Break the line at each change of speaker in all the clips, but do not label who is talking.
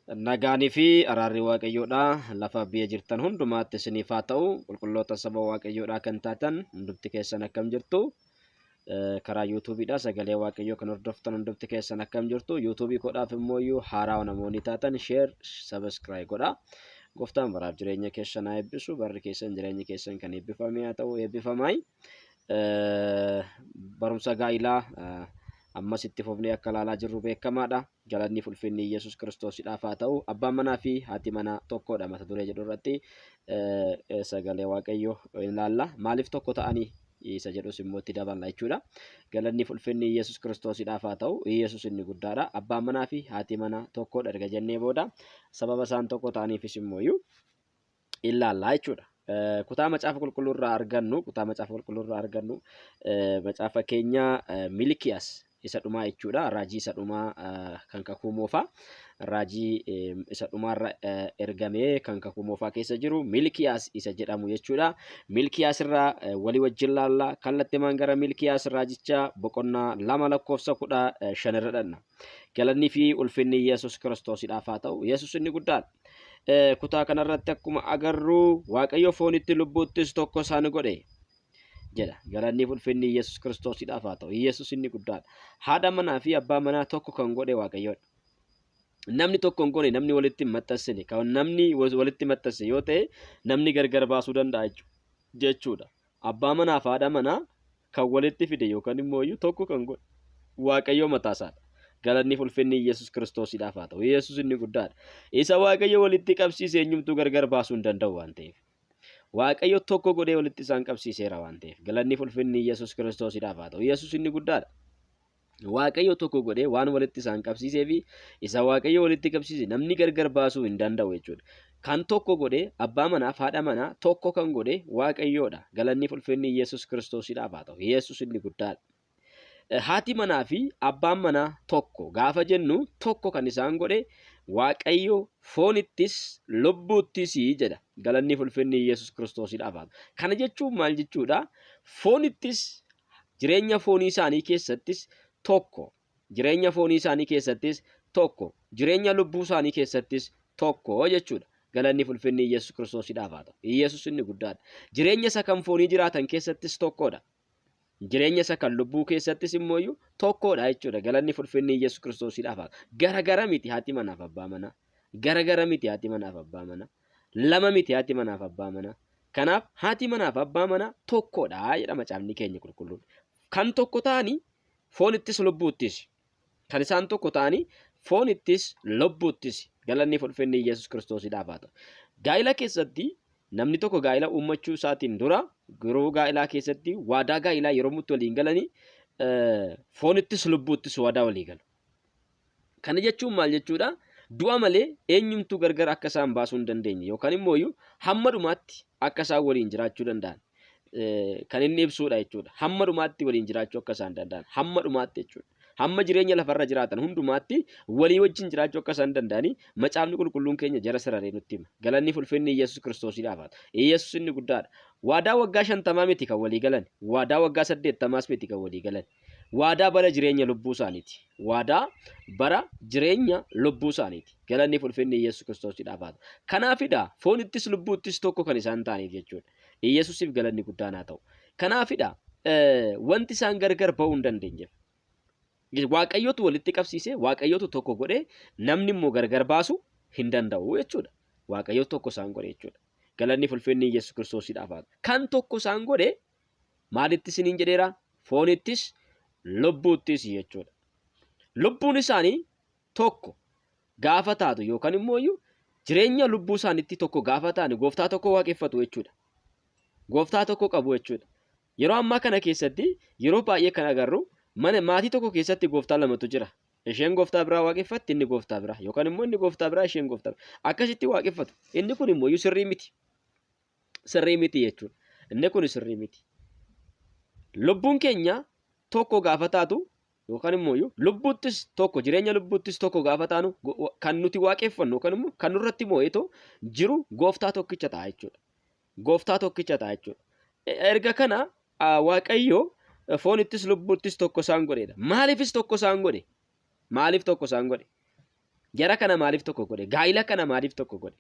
Nagaanii fi araarri Waaqayyoodha lafa biyya jirtan hundumaatti isiniif haa ta'u. Qulqulloota saba Waaqayyoodha kan taatan hundumti keessan akkam jirtu? Karaa yuutuubiidha sagalee Waaqayyoo kan hordoftan hundumti keessan akkam jirtu? Yuutuubii koodhaaf immoo iyyuu haaraa namoonni taatan sheer sabiskiraayib godha. Gooftaan baraaf jireenya keessan haa eebbisu. Barri keessan jireenyi keessan kan eebbifame haa ta'u, eebbifamaay. Barumsa gaa'ilaa ammas itti fufnee akka ilaalaa jirru beekamaadha. Galanni fi ulfinni Yesuus Kiristoosidhaaf haa ta'u. Abbaan manaa fi haati manaa tokkodha mata duree jedhu irratti sagalee Waaqayyoo ilaalla. Maaliif tokko ta'anii isa jedhus immoo itti daballa jechuudha. Galanni fi ulfinni Yesuus Kiristoosidhaaf haa ta'u. Yesuus inni guddaadha. Abbaan manaa fi haati manaa tokkodha erga jennee booda sababa isaan tokko ta'aniifis immoo ilaalla jechuudha. Kutaa macaafa qulqulluu irraa argannu, kutaa macaafa qulqulluu irraa argannu, macaafa keenya Milikiyaas isa dhumaa jechuudha. Raajii isa dhumaa kan kakuu moofaa. Raajii isa dhumaarra ergamee kan kakuu moofaa keessa jiru Milkiyaas isa jedhamu jechuudha. Milkiyaas irraa walii wajjin laalla. Kallattimaan gara Milkiyaas raajichaa boqonnaa 2 lakkoofsa 15 irra dhanna. Galanni fi ulfinni Yesuus Kiristoosidhaaf haa ta'u. Yesuus inni guddaadha. Kutaa kanarratti akkuma agarru Waaqayyo foonitti lubbuuttis tokko isaan godhe jedha. Galanni fi ulfinni Yesuus Kiristoosidhaaf haa ta'u. Yesuus inni guddaadha. Haadha manaa fi abbaa manaa tokko kan godhe Waaqayyoodha. Namni tokko hin goone, namni walitti hin maxxansine, kan namni walitti maxxanse yoo ta'e namni gargar baasuu danda'a jechuudha. Abbaa manaa fi haadha manaa kan walitti fide yookaan immoo iyyuu tokko kan godhe Waaqayyoo mataa isaadha. Galanni fi ulfinni Yesuus Kiristoosidhaaf haa ta'u. Yesuus inni guddaadha. Isa Waaqayyo walitti qabsiise eenyumtuu gargar baasuu hin danda'u waan ta'eef. Waaqayyo tokko godhee walitti isaan qabsiiseera waan ta'eef. Galanni fi ulfinni Yesuus Kiristoosidhaaf haa ta'u. Yesuus inni guddaadha. Waaqayyo tokko godhee waan walitti isaan qabsiisee fi isa Waaqayyo walitti qabsiise namni gargar baasuu hin danda'u jechuudha. Kan tokko godhee abbaa manaaf haadha manaa tokko kan godhe Waaqayyoodha. Galanni fi ulfinni Yesuus Kiristoosidhaaf haa ta'u. Yesuus inni guddaadha. Haati manaa fi abbaan manaa tokko gaafa jennu tokko kan isaan godhe Waaqayyo foonittis lubbuuttis jedha. Galanni fi ulfinni Yesuus Kiristoosidhaaf haa ta'u. Kana jechuun maal jechuudha? Foonittis jireenya foonii isaanii keessattis tokko. Jireenya foonii isaanii keessattis tokko. Jireenya lubbuu isaanii keessattis tokko jechuudha. Galanni fi ulfinni Yesuus Kiristoosidhaaf haa ta'u. Yesuus inni guddaadha. Jireenya isa kan foonii jiraatan keessattis tokkodha. Jireenya isa kan lubbuu keessattis immoo iyyuu tokkodha jechuudha. Galanni fi ulfinni Yesuus Kiristoosidhaaf haa ta'u. Gara gara miti haati manaaf abbaa manaa. Gara gara miti haati manaaf abbaa manaa. Lama miti haati manaaf abbaa manaa. Kanaaf haati manaaf abbaa manaa tokkodha jedha macaafni keenya qulqulluun. Kan tokko ta'anii foonittis lubbuuttis. Kan isaan tokko ta'anii foonittis lubbuuttis. Galanni fi ulfinni Yesuus Kiristoosidhaaf haa ta'u. Gaa'ila keessatti namni tokko gaa'ila uummachuu isaatiin dura yeroo gaa'ilaa keessatti waadaa gaa'ilaa yeroo itti waliin galanii foonittis lubbuuttis waadaa walii galu. Kana jechuun maal jechuudha? Du'a malee eenyumtuu gargar akka isaan baasuu hin dandeenye yookaan immoo iyyuu hamma dhumaatti akka isaan waliin jiraachuu danda'an kan inni ibsuudha jechuudha. Hamma dhumaatti waliin jiraachuu akka isaan danda'an hamma dhumaatti jechuudha. Hamma jireenya lafarra jiraatan hundumaatti walii wajjin jiraachuu akka isaan danda'anii macaafni qulqulluun keenya jara sararee nutti hima. Galanni fi ulfinni Yesuus Kiristoosiidhaaf haa ta'u. Yesuus inni guddaadha. Waadaa waggaa 50 miti kan walii galan. Waadaa waggaa 80s miti kan walii galan. Waadaa bara jireenya lubbuu isaaniiti. Waadaa bara jireenya lubbuu isaaniiti. Galanni fi ulfinni Yesuus Kiristoosiidhaaf haa ta'u. Kanaafidha foonittis lubbuuttis tokko kan isaan ta'aniif jechuudha. Yesuusiif galanni guddaan haa ta'u. Kanaafidha wanti isaan gargar ba'uu hin dandeenyeef. Waaqayyotu walitti qabsiise, Waaqayyotu tokko godhee namni immoo gargar baasu hin danda'u jechuudha. Waaqayyotu tokko isaan godhe jechuudha. Galanni fi ulfinni Yesuus Kiristoosiidhaaf haa ta'u. Kan tokko isaan godhe maalitti isiniin jedheera? Foonittis lubbuuttis jechuudha. Lubbuun isaanii tokko gaafa taatu yookaan immoo iyyuu jireenya lubbuu isaaniitti tokko gaafa ta'an gooftaa tokko waaqeffatu jechuudha. Gooftaa tokko qabu jechuudha. Yeroo ammaa kana keessatti yeroo baay'ee kan agarru mana maatii tokko keessatti gooftaa lamatu jira. Isheen gooftaa biraa waaqeffatti, inni gooftaa biraa, yookaan immoo inni gooftaa biraa, isheen gooftaa biraa. Akkasitti waaqeffatu. Inni kun immoo iyyuu sirrii miti. Sirrii miti jechuudha. Inni kun sirrii miti. Lubbuun keenya tokko gaafa taatu yookaan immoo iyyuu lubbuuttis tokko, jireenya lubbuuttis tokko gaafa taanu kan nuti waaqeffannu yookaan immoo kan nurratti moo'eetoo jiru gooftaa tokkicha ta'a jechuudha. Gooftaa tokkicha ta'a jechuudha. Erga kana Waaqayyo foonittis lubbuuttis tokko isaan godheedha. Maaliifis tokko isaan godhe? Maaliif tokko isaan godhe? Jara kana maaliif tokko godhe? Gaa'ila kana maaliif tokko godhe?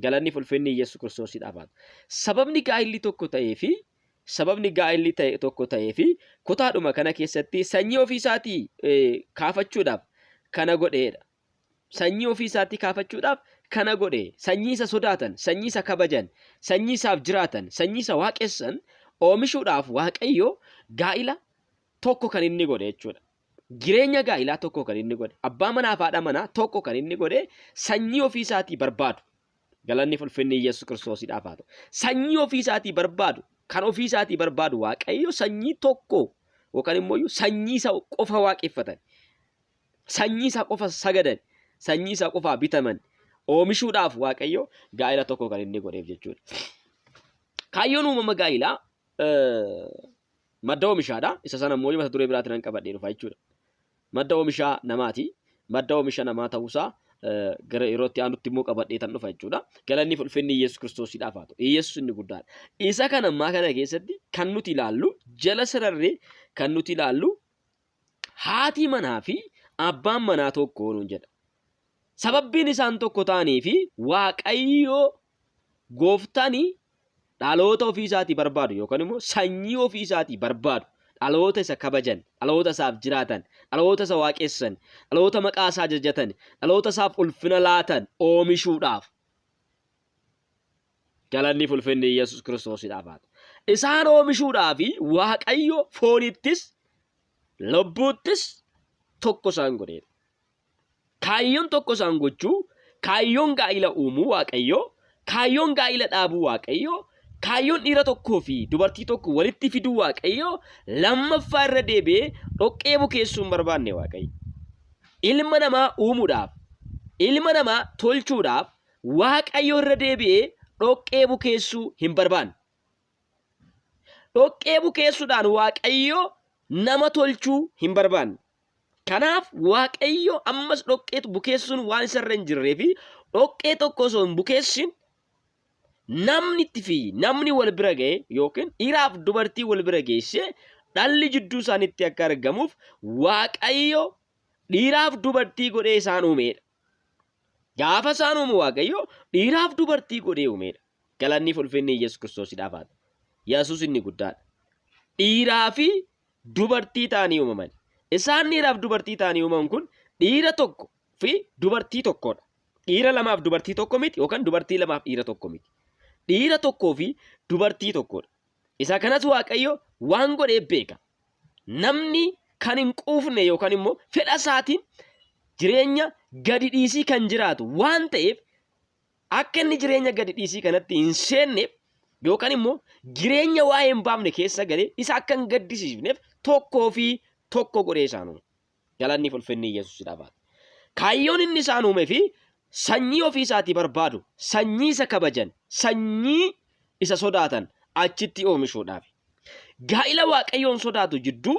Galanni fi ulfinni Yesuus Kiristoosiidhaaf haa ta'u. Sababni gaa'illi tokko ta'ee fi sababni gaa'illi ta'e tokko ta'ee fi kutaadhuma kana keessatti sanyii ofii isaatii kaafachuudhaaf kana godheedha. Sanyii ofii isaatii kaafachuudhaaf kana godhe. Sanyii isa sodaatan, sanyii isa kabajan, sanyii isaaf jiraatan, sanyii isa waaqessan oomishuudhaaf Waaqayyo gaa'ila tokko kan inni godhe jechuudha. Jireenya gaa'ilaa tokko kan inni godhe, abbaa manaa fi haadha manaa tokko kan inni godhe sanyii ofii isaatii barbaadu. Galanni fi ulfinni Yesuus Kiristoosiidhaaf haa ta'u. Sanyii ofii isaatii barbaadu, kan ofii isaatii barbaadu Waaqayyo sanyii tokko yookaan immoo sanyii isa qofa waaqeffatan, sanyii isaa qofa sagadan, sanyii isaa qofaa bitaman oomishuudhaaf Waaqayyo gaa'ila tokko kan inni godheef jechuudha. Kaayyoon uumama gaa'ilaa madda oomishaadha. Isa sana immoo mata duree biraatiin nan qabadhee dhufa jechuudha. Madda oomishaa namaati. Madda oomisha namaa ta'uusaa gara yeroo itti aanutti immoo qabadhee tan dhufa jechuudha. Galanni fi ulfinni Yesuus Kiristoosiidhaaf haa ta'u. Yesuus inni guddaadha. Isa kana ammaa kana keessatti kan nuti ilaallu jala sararree kan nuti ilaallu haati manaa fi abbaan manaa tokko nuun jedha. Sababbiin isaan tokko ta'anii fi Waaqayyo gooftani dhaloota ofii isaatii barbaadu yookaan immoo sanyii ofii isaatii barbaadu dhaloota isa kabajan, dhaloota isaaf jiraatan, dhaloota isa waaqessan, dhaloota maqaa isaa jajatan, dhaloota isaaf ulfina laatan oomishuudhaaf. Galanni fi ulfinni Yesuus Kiristoosiidhaaf haa ta'u. Isaan oomishuudhaaf Waaqayyo foonittis lubbuuttis tokko isaan godheera. Kaayyoon tokko isaan gochuu, kaayyoon gaa'ila uumuu Waaqayyoo, kaayyoon gaa'ila dhaabuu Waaqayyoo, kaayyoon dhiira tokkoo fi dubartii tokko walitti fiduu Waaqayyoo lammaffaa irra deebi'ee dhoqqee bukeessuu hin barbaanne Waaqayyo. Ilma namaa uumuudhaaf, ilma namaa tolchuudhaaf Waaqayyo irra deebi'ee dhoqqee bukeessuu hin barbaanne. Dhoqqee bukeessuudhaan Waaqayyo nama tolchuu hin barbaanne. Kanaaf Waaqayyo ammas dhoqqee bukeessuun waan isarra hin jirree fi dhoqqee tokko osoo hin bukeessin namni itti fi namni wal bira ga'e yookiin dhiiraaf dubartii wal bira geessee dhalli jidduu isaaniitti akka argamuuf Waaqayyo dhiiraaf dubartii godhee isaan uumeedha. Gaafa isaan uumu Waaqayyo dhiiraaf dubartii godhee uumeedha. Galanni fi ulfinni Yesuus Kiristoosiidhaaf haa ta'u. Yesuus inni guddaadha. Dhiiraa fi dubartii ta'anii uumaman. Isaan dhiiraaf dubartii ta'anii uumaman kun dhiira tokko fi dubartii tokkodha. Dhiira lamaaf dubartii tokko miti yookaan dubartii lamaaf dhiira tokko miti. Dhiira tokkoo fi dubartii tokkodha. Isa kanas Waaqayyo waan godheef beeka. Namni kan hin quufne yookaan immoo fedha isaatiin jireenya gadi dhiisii kan jiraatu waan ta'eef akka inni jireenya gadi dhiisii kanatti hin seenneef yookaan immoo jireenya waa'ee hin baafne keessa galee isa akka hin gaddisiifneef tokkoo fi tokko godhee isaan uume. Galanni fi ulfinni Yesuusidhaaf haa ta'u. Kaayyoon inni isaan uume fi sanyii ofii isaatii barbaadu, sanyii isa kabajan, sanyii isa sodaatan achitti oomishuudhaaf. Gaa'ila Waaqayyoon sodaatu jidduu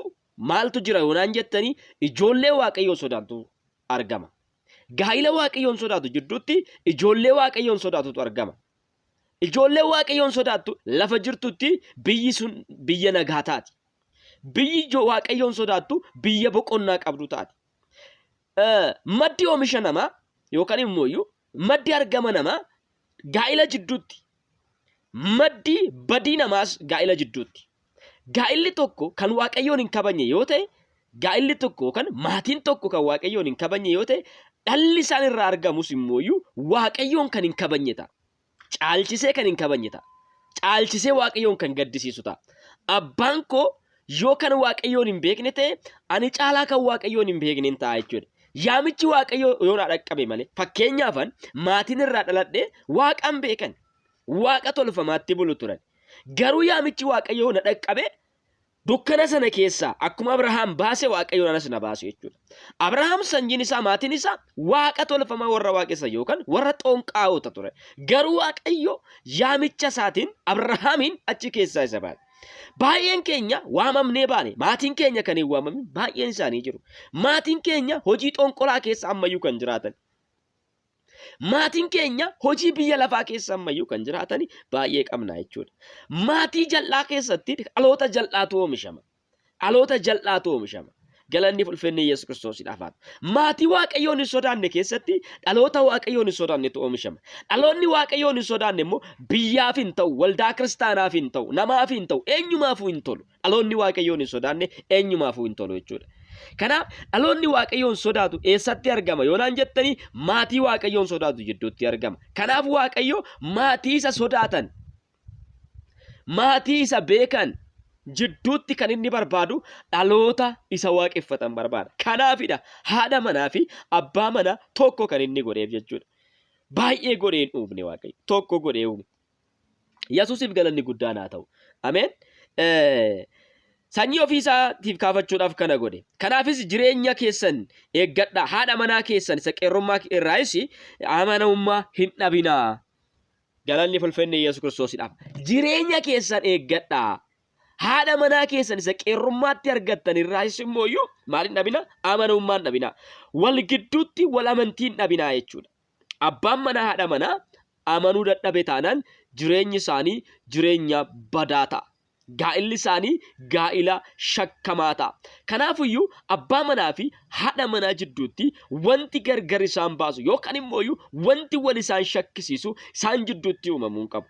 maaltu jira yoonaan jettanii ijoollee Waaqayyoon sodaantu argama. Gaa'ila Waaqayyoon sodaatu jidduutti ijoollee Waaqayyoon sodaatutu argama. Ijoollee Waaqayyoon sodaattu lafa jirtutti biyyi sun biyya nagaa taati. Biyyi Waaqayyoon sodaattu biyya boqonnaa qabdu taati. Maddi oomisha namaa yookaan immoo maddi argama namaa gaa'ila jidduutti. Maddi badii namaas gaa'ila jidduutti. Gaa'illi tokko kan Waaqayyoon hin kabajne yoo ta'e, gaa'illi tokko yookaan maatiin tokko kan Waaqayyoon hin kabajne yoo ta'e, dhalli isaan irraa argamus immoo Waaqayyoon kan hin kabajne ta'a. Caalchisee kan hin kabajne ta'a. Caalchisee Waaqayyoon kan gaddisiisu ta'a. Abbaan koo yoo kan Waaqayyoon hin beekne ta'e, ani caalaa kan Waaqayyoon hin beekne hin ta'a jechuudha. Yaamichi Waaqayyoo yoo na dhaqqabe malee, fakkeenyaafan maatiin irraa dhaladhe Waaqan beekan. Waaqa tolfamaatti bulu turan. Garuu yaamichi Waaqayyoo na dhaqqabe dukkana sana keessaa akkuma Abrahaam baase Waaqayyoon anas na baase jechuudha. Abrahaam sanyiin isaa maatiin isaa waaqa tolfamaa warra waaqessan yookaan warra xonqaa'ota ture. Garuu Waaqayyo yaamicha isaatiin Abrahaamiin achi keessaa isa baase. Baay'een keenya waamamnee baane maatiin keenya kan hin waamamin baay'een isaanii jiru. Maatiin keenya hojii xonqolaa keessa ammayyuu kan jiraatan. Maatiin keenya hojii biyya lafaa keessa ammayyuu kan jiraatan baay'ee qabna jechuudha. Maatii jal'aa keessatti dhaloota jal'aatu oomishama. Dhaloota jal'aatu oomishama. Galanni ulfinni Yesuus Kiristoosiidhaaf haa ta'u. Maatii Waaqayyoon hin sodaanne keessatti dhaloota Waaqayyoon hin sodaannetu oomishama. Dhaloonni Waaqayyoon hin sodaanne immoo biyyaaf hin ta'u, waldaa kiristaanaaf hin ta'u, namaaf hin ta'u, eenyumaafuu hin tolu. Dhaloonni Waaqayyoon hin sodaanne eenyumaafuu hin tolu jechuudha. Kanaaf dhaloonni Waaqayyoon sodaatu eessatti argama yoo naan jettanii maatii Waaqayyoon sodaatu jidduutti argama. Kanaaf Waaqayyo maatii isa sodaatan, maatii isa beekan jidduutti kan inni barbaadu dhaloota isa waaqeffatan barbaada. Kanaafidha haadha manaa fi abbaa manaa tokko kan inni godheef jechuudha. Baay'ee godhee hin uumne Waaqayyo. Tokko godhee uume. Yesuusiif galanni guddaan haa ta'u. Ameen. Sanyii ofii isaatiif kaafachuudhaaf kana godhe. Kanaafis jireenya keessan eeggadhaa. Haadha manaa keessan isa qeerrummaa irraayis amanamummaa hin dhabinaa. Galanni fulfinni Yesuus Kiristoosidhaaf. Jireenya keessan eeggadhaa. Haadha manaa keessan isa qeerrummaatti argattan irraayis immoo iyyuu maal hin dhabina? Amanamummaa hin dhabinaa. Wal gidduutti wal amantii hin dhabinaa jechuudha. Abbaan manaa haadha manaa amanuu dadhabe taanaan jireenyi isaanii jireenya badaa ta'a. Gaa'illi isaanii gaa'ila shakkamaa ta'a. Kanaafiyyuu abbaa manaa fi haadha manaa jidduutti wanti gargar isaan baasu yookaan immoo wanti wal isaan shakkisiisu isaan jidduutti uumamuu hin qabu.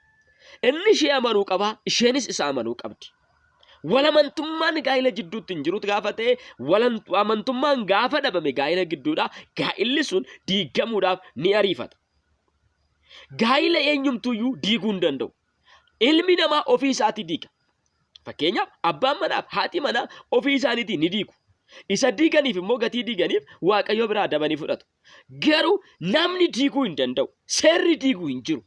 Inni ishee amanuu qaba, isheenis isa amanuu qabdi. Walamantummaan gaa'ila jidduutti hin jirutu gaafa ta'e, walamantummaan gaafa dhabame gaa'ila gidduudha, gaa'illi sun diigamuudhaaf ni ariifata. Gaa'ila eenyumtuyyuu diiguu hin danda'u. Ilmi namaa ofii isaatii diiga. Fakkeenyaaf abbaan manaaf haati manaa ofii isaaniitii ni diigu. Isa diiganiif immoo gatii diiganiif Waaqayyo biraa adabanii fudhatu. Garuu namni diiguu hin danda'u. Seerri diigu hin jiru.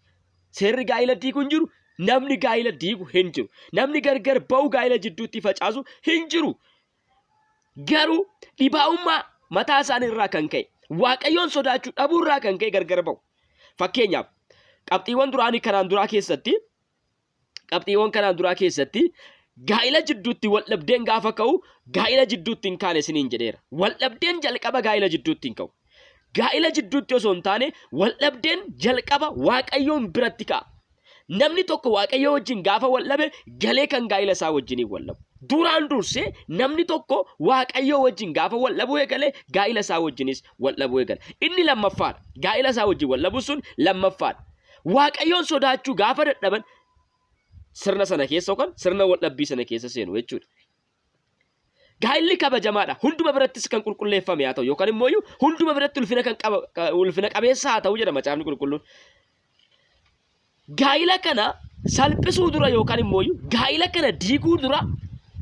Seerri gaa'ila diigu hin jiru. Namni gaa'ila diigu hin jiru. Namni gargar ba'u gaa'ila jidduutti facaasu hin jiru. Garuu dhibaa'ummaa mataa isaanii irraa kan ka'e, Waaqayyoon sodaachuu dhabuu irraa kan ka'e gargar ba'u. Fakkeenyaaf qabxiiwwan duraanii kanaan duraa keessatti qabxiiwwan kanaan duraa keessatti gaa'ila jidduutti waldhabdeen gaafa ka'u gaa'ila jidduutti hin kaane isiniin jedheera. Waldhabdeen jalqaba gaa'ila jidduutti hin ka'u. Gaa'ila jidduutti osoo hin taane waldhabdeen jalqaba Waaqayyoon biratti ka'a. Namni tokko Waaqayyo wajjin gaafa waldhabe galee kan gaa'ila isaa wajjin hin waldhabu. Duraan dursee namni tokko Waaqayyo wajjin gaafa waldhabuu eegale gaa'ila isaa wajjinis waldhabuu eegala. Inni lammaffaadha. Gaa'ila isaa wajjin waldhabuu sun lammaffaadha. Waaqayyoon sodaachuu gaafa dadhaban sirna sana keessa yookaan sirna waldhabbii sana keessa seenu jechuudha. Gaa'illi kabajamaadha. Hunduma birattis kan qulqulleeffame haa ta'u yookaan immoo hunduma biratti ulfina kan qaba ulfina qabeessa haa ta'u jedha macaafni qulqulluun. Gaa'ila kana salphisuu dura yookaan immoo gaa'ila kana diiguu dura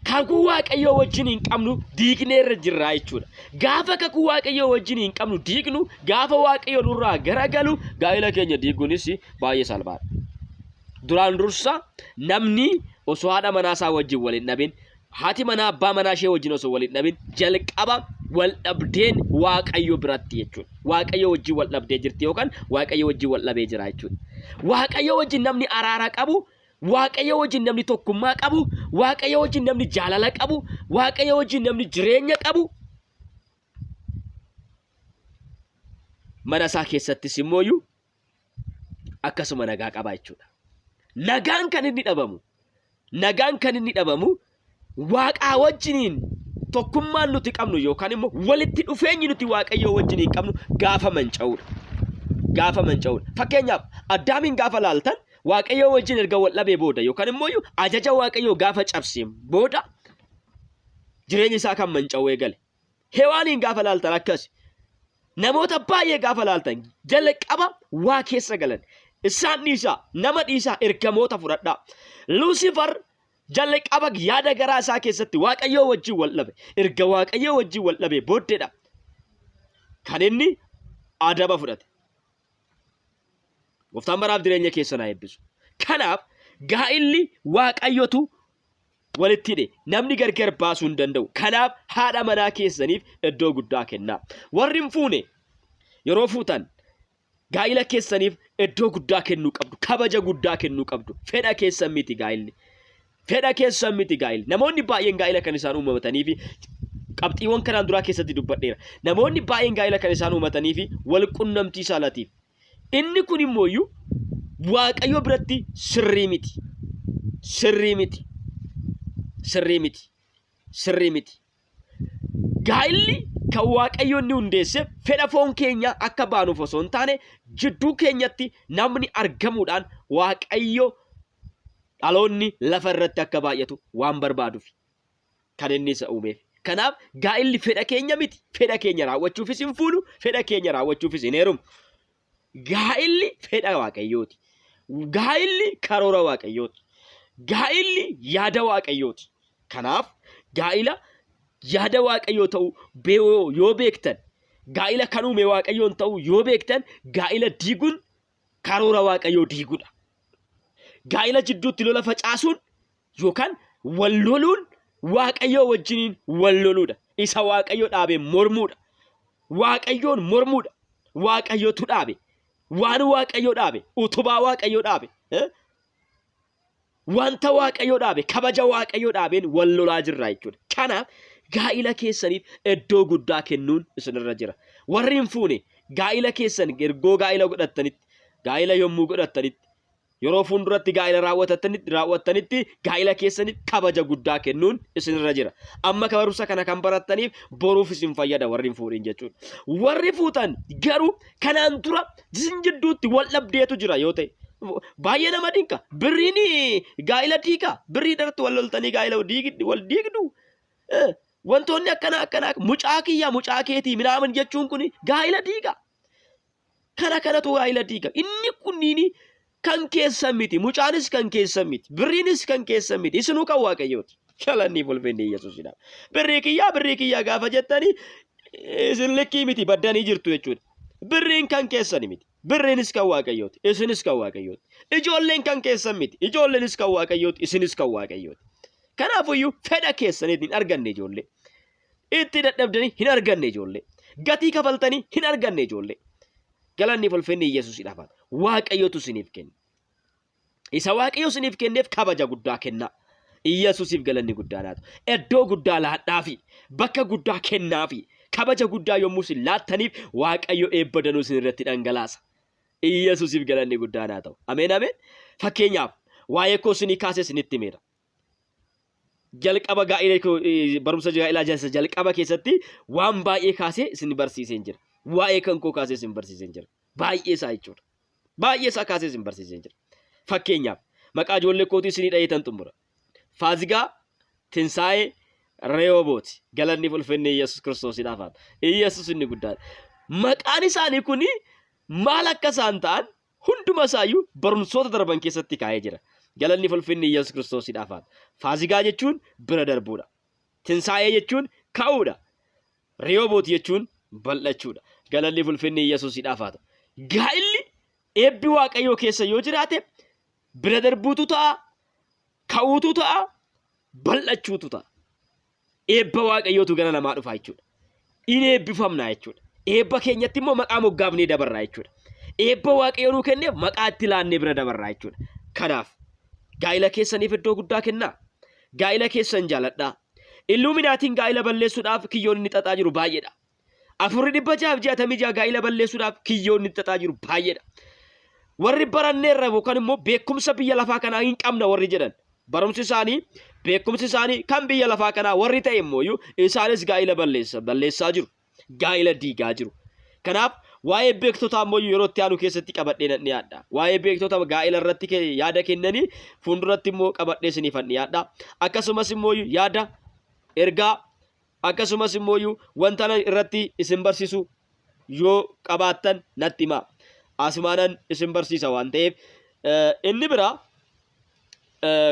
kakuu Waaqayyoo wajjin hin qabnu diignee irra jirra jechuudha. Gaafa kakuu Waaqayyoo wajjin hin qabnu diignu, gaafa Waaqayyo nurraa garagalu gaa'ila keenya diiguunis baay'ee salphaadha. Duraan dursa namni osoo haadha manaa isaa wajjin wal hin dhabin, haati manaa abbaa manaa ishee wajjin osoo wal hin dhabin jalqaba wal dhabdeen Waaqayyo biratti jechuudha. Waaqayyo wajjin wal dhabdee jirti yookaan Waaqayyo wajjin wal dhabee jira jechuudha. Waaqayyo wajjin namni araara qabu, Waaqayyo wajjin namni tokkummaa qabu, Waaqayyo wajjin namni jaalala qabu, Waaqayyo wajjin namni jireenya qabu, mana isaa keessattis immoo akkasuma nagaa qaba jechuudha. Nagaan kan inni dhabamu, nagaan kan inni dhabamu waaqaa wajjiniin tokkummaan nuti qabnu yookaan immoo walitti dhufeenyi nuti waaqayyoo wajjiniin qabnu gaafa manca'uudha. Gaafa manca'uudha. Fakkeenyaaf Addaamiin gaafa laaltan waaqayyoo wajjin erga wal dhabee booda yookaan immoo ajaja waaqayyoo gaafa cabseen booda jireenyi isaa kan manca'u eegale. Hewaaniin gaafa laaltan akkas. Namoota baay'ee gaafa laaltan jalqaba waa keessa galan. Isaan dhiisaa, nama dhiisaa, ergamoota fudhadhaa. Luusifar jalqaba yaada garaa isaa keessatti Waaqayyoo wajjin wal dhabe. Erga Waaqayyoo wajjin wal dhabee booddeedha kan inni adaba fudhate. Gooftaan baraaf jireenya keessan haa eebbisu. Kanaaf gaa'illi Waaqayyotu walitti hidhe namni gargar baasuu hin danda'u. Kanaaf haadha manaa keessaniif iddoo guddaa kennaa. Warri hin fuune yeroo fuutan gaa'ila keessaniif iddoo guddaa kennuu qabdu. Kabaja guddaa kennuu qabdu. Fedha keessan miti gaa'illi. Fedha keessan miti gaa'illi. Namoonni baay'een gaa'ila kan isaan uumamatanii fi qabxiiwwan kanaan duraa keessatti dubbadheera. Namoonni baay'een gaa'ila kan isaan uumatanii fi wal qunnamtii saalatiif. Inni kun immoo iyyuu Waaqayyo biratti sirrii miti. Sirrii miti. Sirrii miti. Sirrii miti. Gaa'illi kan Waaqayyo inni hundeesseef fedha foon keenyaa akka baanuuf osoo hin taane jidduu keenyatti namni argamuudhaan Waaqayyo dhaloonni lafa irratti akka baay'atu waan barbaaduuf kan inni isa uumeef. Kanaaf gaa'illi fedha keenya miti. Fedha keenya raawwachuufis hin fuunu, fedha keenya raawwachuufis hin heerumu. Gaa'illi fedha Waaqayyooti. Gaa'illi karoora Waaqayyooti. Gaa'illi yaada Waaqayyooti. Kanaaf gaa'ila yaada Waaqayyoo ta'uu yoo beektan, gaa'ila kan uume Waaqayyoon ta'uu yoo beektan, gaa'ila diiguun karoora Waaqayyoo diiguudha. Gaa'ila jidduutti lola facaasuun yookaan wal loluun Waaqayyoo wajjiniin wal loluudha. Isa Waaqayyo dhaabe mormuudha. Waaqayyoon mormuudha. Waaqayyotu dhaabe. Waan Waaqayyo dhaabe, utubaa Waaqayyo dhaabe, wanta Waaqayyo dhaabe, kabaja Waaqayyo dhaabeen wal lolaa jirra jechuudha. Kanaaf gaa'ila keessaniif iddoo guddaa kennuun isinirra jira. Warri hin fuune gaa'ila keessan ergoo gaa'ila godhattanitti, gaa'ila yommuu godhattanitti Yeroo fuulduratti gaa'ila raawwattanitti gaa'ila keessaniif kabaja guddaa kennuun isinirra jira. Amma barumsa kana kan barattaniif boruuf isin fayyada warri hin fuudhin jechuudha. Warri fuutan garuu kanaan dura isin jidduutti wal dhabdeetu jira yoo ta'e baay'ee nama dinqa. Birriin gaa'ila diiga. Birrii irratti wal loltanii gaa'ila wal diigdu. Wantoonni akkanaa akkanaa mucaa kiyya mucaa keetii minaamin jechuun kun gaa'ila diiga. Kana kanatu gaa'ila diiga. Inni kunniin kan keessan miti. Mucaanis kan keessan miti. Birriinis kan keessan miti. Isinuu kan Waaqayyooti. Galanni ulfinni Yesuusidha. Birrii kiyyaa birrii kiyyaa gaafa jettanii isin likkii miti baddanii jirtu jechuudha. Birriin kan keessani miti. Birriinis kan Waaqayyooti. Isinis kan Waaqayyooti. Ijoolleen kan keessan miti. Ijoolleenis kan Waaqayyooti. Isinis kan Waaqayyooti. Kanaafuyyuu fedha keessaniitiin hin arganne ijoollee. Itti dadhabdanii hin arganne ijoollee. Gatii kafaltanii hin arganne ijoollee. Galanni fi ulfinni Yesuusidhaaf haa ta'u. Waaqayyotu isiniif kenne. Isa Waaqayyo isiniif kenneef kabaja guddaa kennaa. Yesuusiif galanni guddaan haa ta'u. Iddoo guddaa laadhaafi. Bakka guddaa kennaafi. Kabaja guddaa yommuu isin laattaniif Waaqayyo eebba danuu isin irratti dhangalaasa. Yesuusiif galanni guddaan haa ta'u. Ameen ameen. Fakkeenyaaf waa'ee koo isinii kaasee isinitti himeera. Jalqaba gaa'ela koo- barumsa gaa'elaa jalsa jalqaba keessatti waan baay'ee kaasee isin barsiiseen jira. Waa'ee kan koo kaasee isin barsiiseen jira. Baay'ee isaa jechuudha. Baay'ee isaa kaasee isin barsiiseen jira. Fakkeenyaaf maqaa ijoollee kootii isinii dhaheetan xumura. Faazigaa, Tinsaa'ee, Rehoobooti. Galanni fi ulfinni Yesuus Kiristoosiidhaaf haa ta'u. Yesuus inni guddaadha. Maqaan isaanii kun maal akka isaan ta'an Hunduma isaayyuu barumsoota darban keessatti kaa'ee jira. Galanni fi ulfinni Yesuus Kiristoosiidhaaf haa ta'u. Faazigaa jechuun bira darbuudha. Tinsaa'ee jechuun ka'uudha. Riyooboot jechuun bal'achuudha. Galanni fi ulfinni Yesuusiidhaaf haa ta'u. Gaa'illi eebbi Waaqayyoo keessa yoo jiraate bira darbuutu ta'a, ka'uutu ta'a, bal'achuutu ta'a. Eebba Waaqayyootu gara namaa dhufa jechuudha. In eebbifamna jechuudha. Eebba keenyatti immoo maqaa moggaafnee dabarra jechuudha. Eebba Waaqayyo nuu kenneef maqaa itti laannee bira dabarra jechuudha. Kanaaf gaa'ila keessaniif iddoo guddaa kennaa. Gaa'ila keessan jaaladhaa. Illuuminaatiin gaa'ila balleessuudhaaf kiyyoon inni xaxaa jiru baay'eedha. Afurri 666 gaa'ila balleessuudhaaf kiyyoon inni xaxaa jiru baay'eedha. Warri baranneerra yookaan immoo beekumsa biyya lafaa kanaa hin qabna warri jedhan barumsi isaanii beekumsi isaanii kan biyya lafaa kanaa warri ta'e immoo isaanis gaa'ila balleessa balleessaa jiru. Gaa'ila diigaa jiru. Kanaaf waa'ee beektotaa immoo yeroo itti aanu keessatti qabadhee nan dhiyaadha. Waa'ee beektota gaa'ila irratti yaada kennanii fuulduratti immoo qabadhee isiniifan dhiyaadha. Akkasumas immoo yaada ergaa Akkasumas immooyyuu wanta ana irratti isin barsiisu yoo qabaattan natti himaa. Asumaanan isin barsiisa waan ta'eef. Inni biraa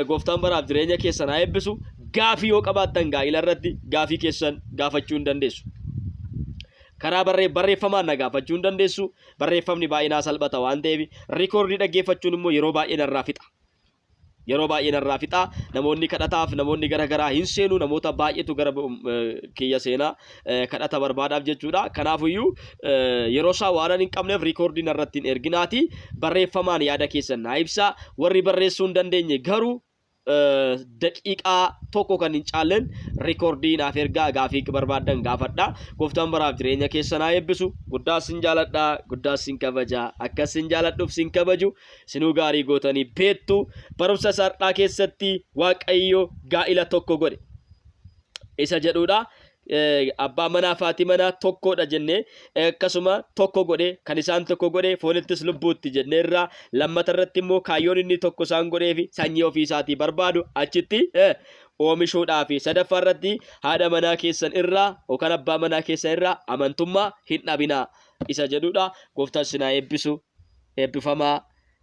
gooftaan baraaf jireenya keessan haa eebbisu. Gaafii yoo qabaattan gaa'ila irratti gaafii keessan gaafachuu hin dandeessu. Karaa barreeffamaan na gaafachuu hin dandeessu. Barreeffamni baay'ee naa salphata waan ta'eef rikoordii dhaggeeffachuun immoo yeroo baay'ee narraa fixa. Yeroo baay'ee narraa fixa. Namoonni kadhataaf namoonni gara garaa hin seenu. Namoota baay'eetu gara kiyya seenaa kadhata barbaadaaf jechuudha. Kanaafuyyuu yeroo isaa waanan hin qabneef riikoordii narratti hin erginaati. Barreeffamaan yaada keessan naa ibsaa. Warri barreessuu hin dandeenye garuu daqiiqaa tokko kan hin caalleen rikoordii naaf ergaa gaafii barbaaddan gaafadha. Gooftaan baraaf jireenya keessan haa eebbisu. Guddaa sin jaaladha, guddaa sin kabaja. Akka sin jaaladhuuf sin kabaju. Isinuu gaarii gootanii beektu. Barumsa isa har'aa keessatti Waaqayyo gaa'ila tokko godhe isa jedhuudha. Abbaa manaa fi haati manaa tokkodha jennee, akkasuma tokko godhe, kan isaan tokko godhe foonittis lubbuutti jenneerra. Lammata irratti immoo kaayyoon inni tokko isaan godhee fi sanyii ofii isaatii barbaadu achitti oomishuudhaaf. Sadaffaa irratti haadha manaa keessan irraa yookaan abbaa manaa keessan irraa amantummaa hin dhabinaa isa jedhudha. Gooftaan isin haa eebbisu. Eebbifamaa.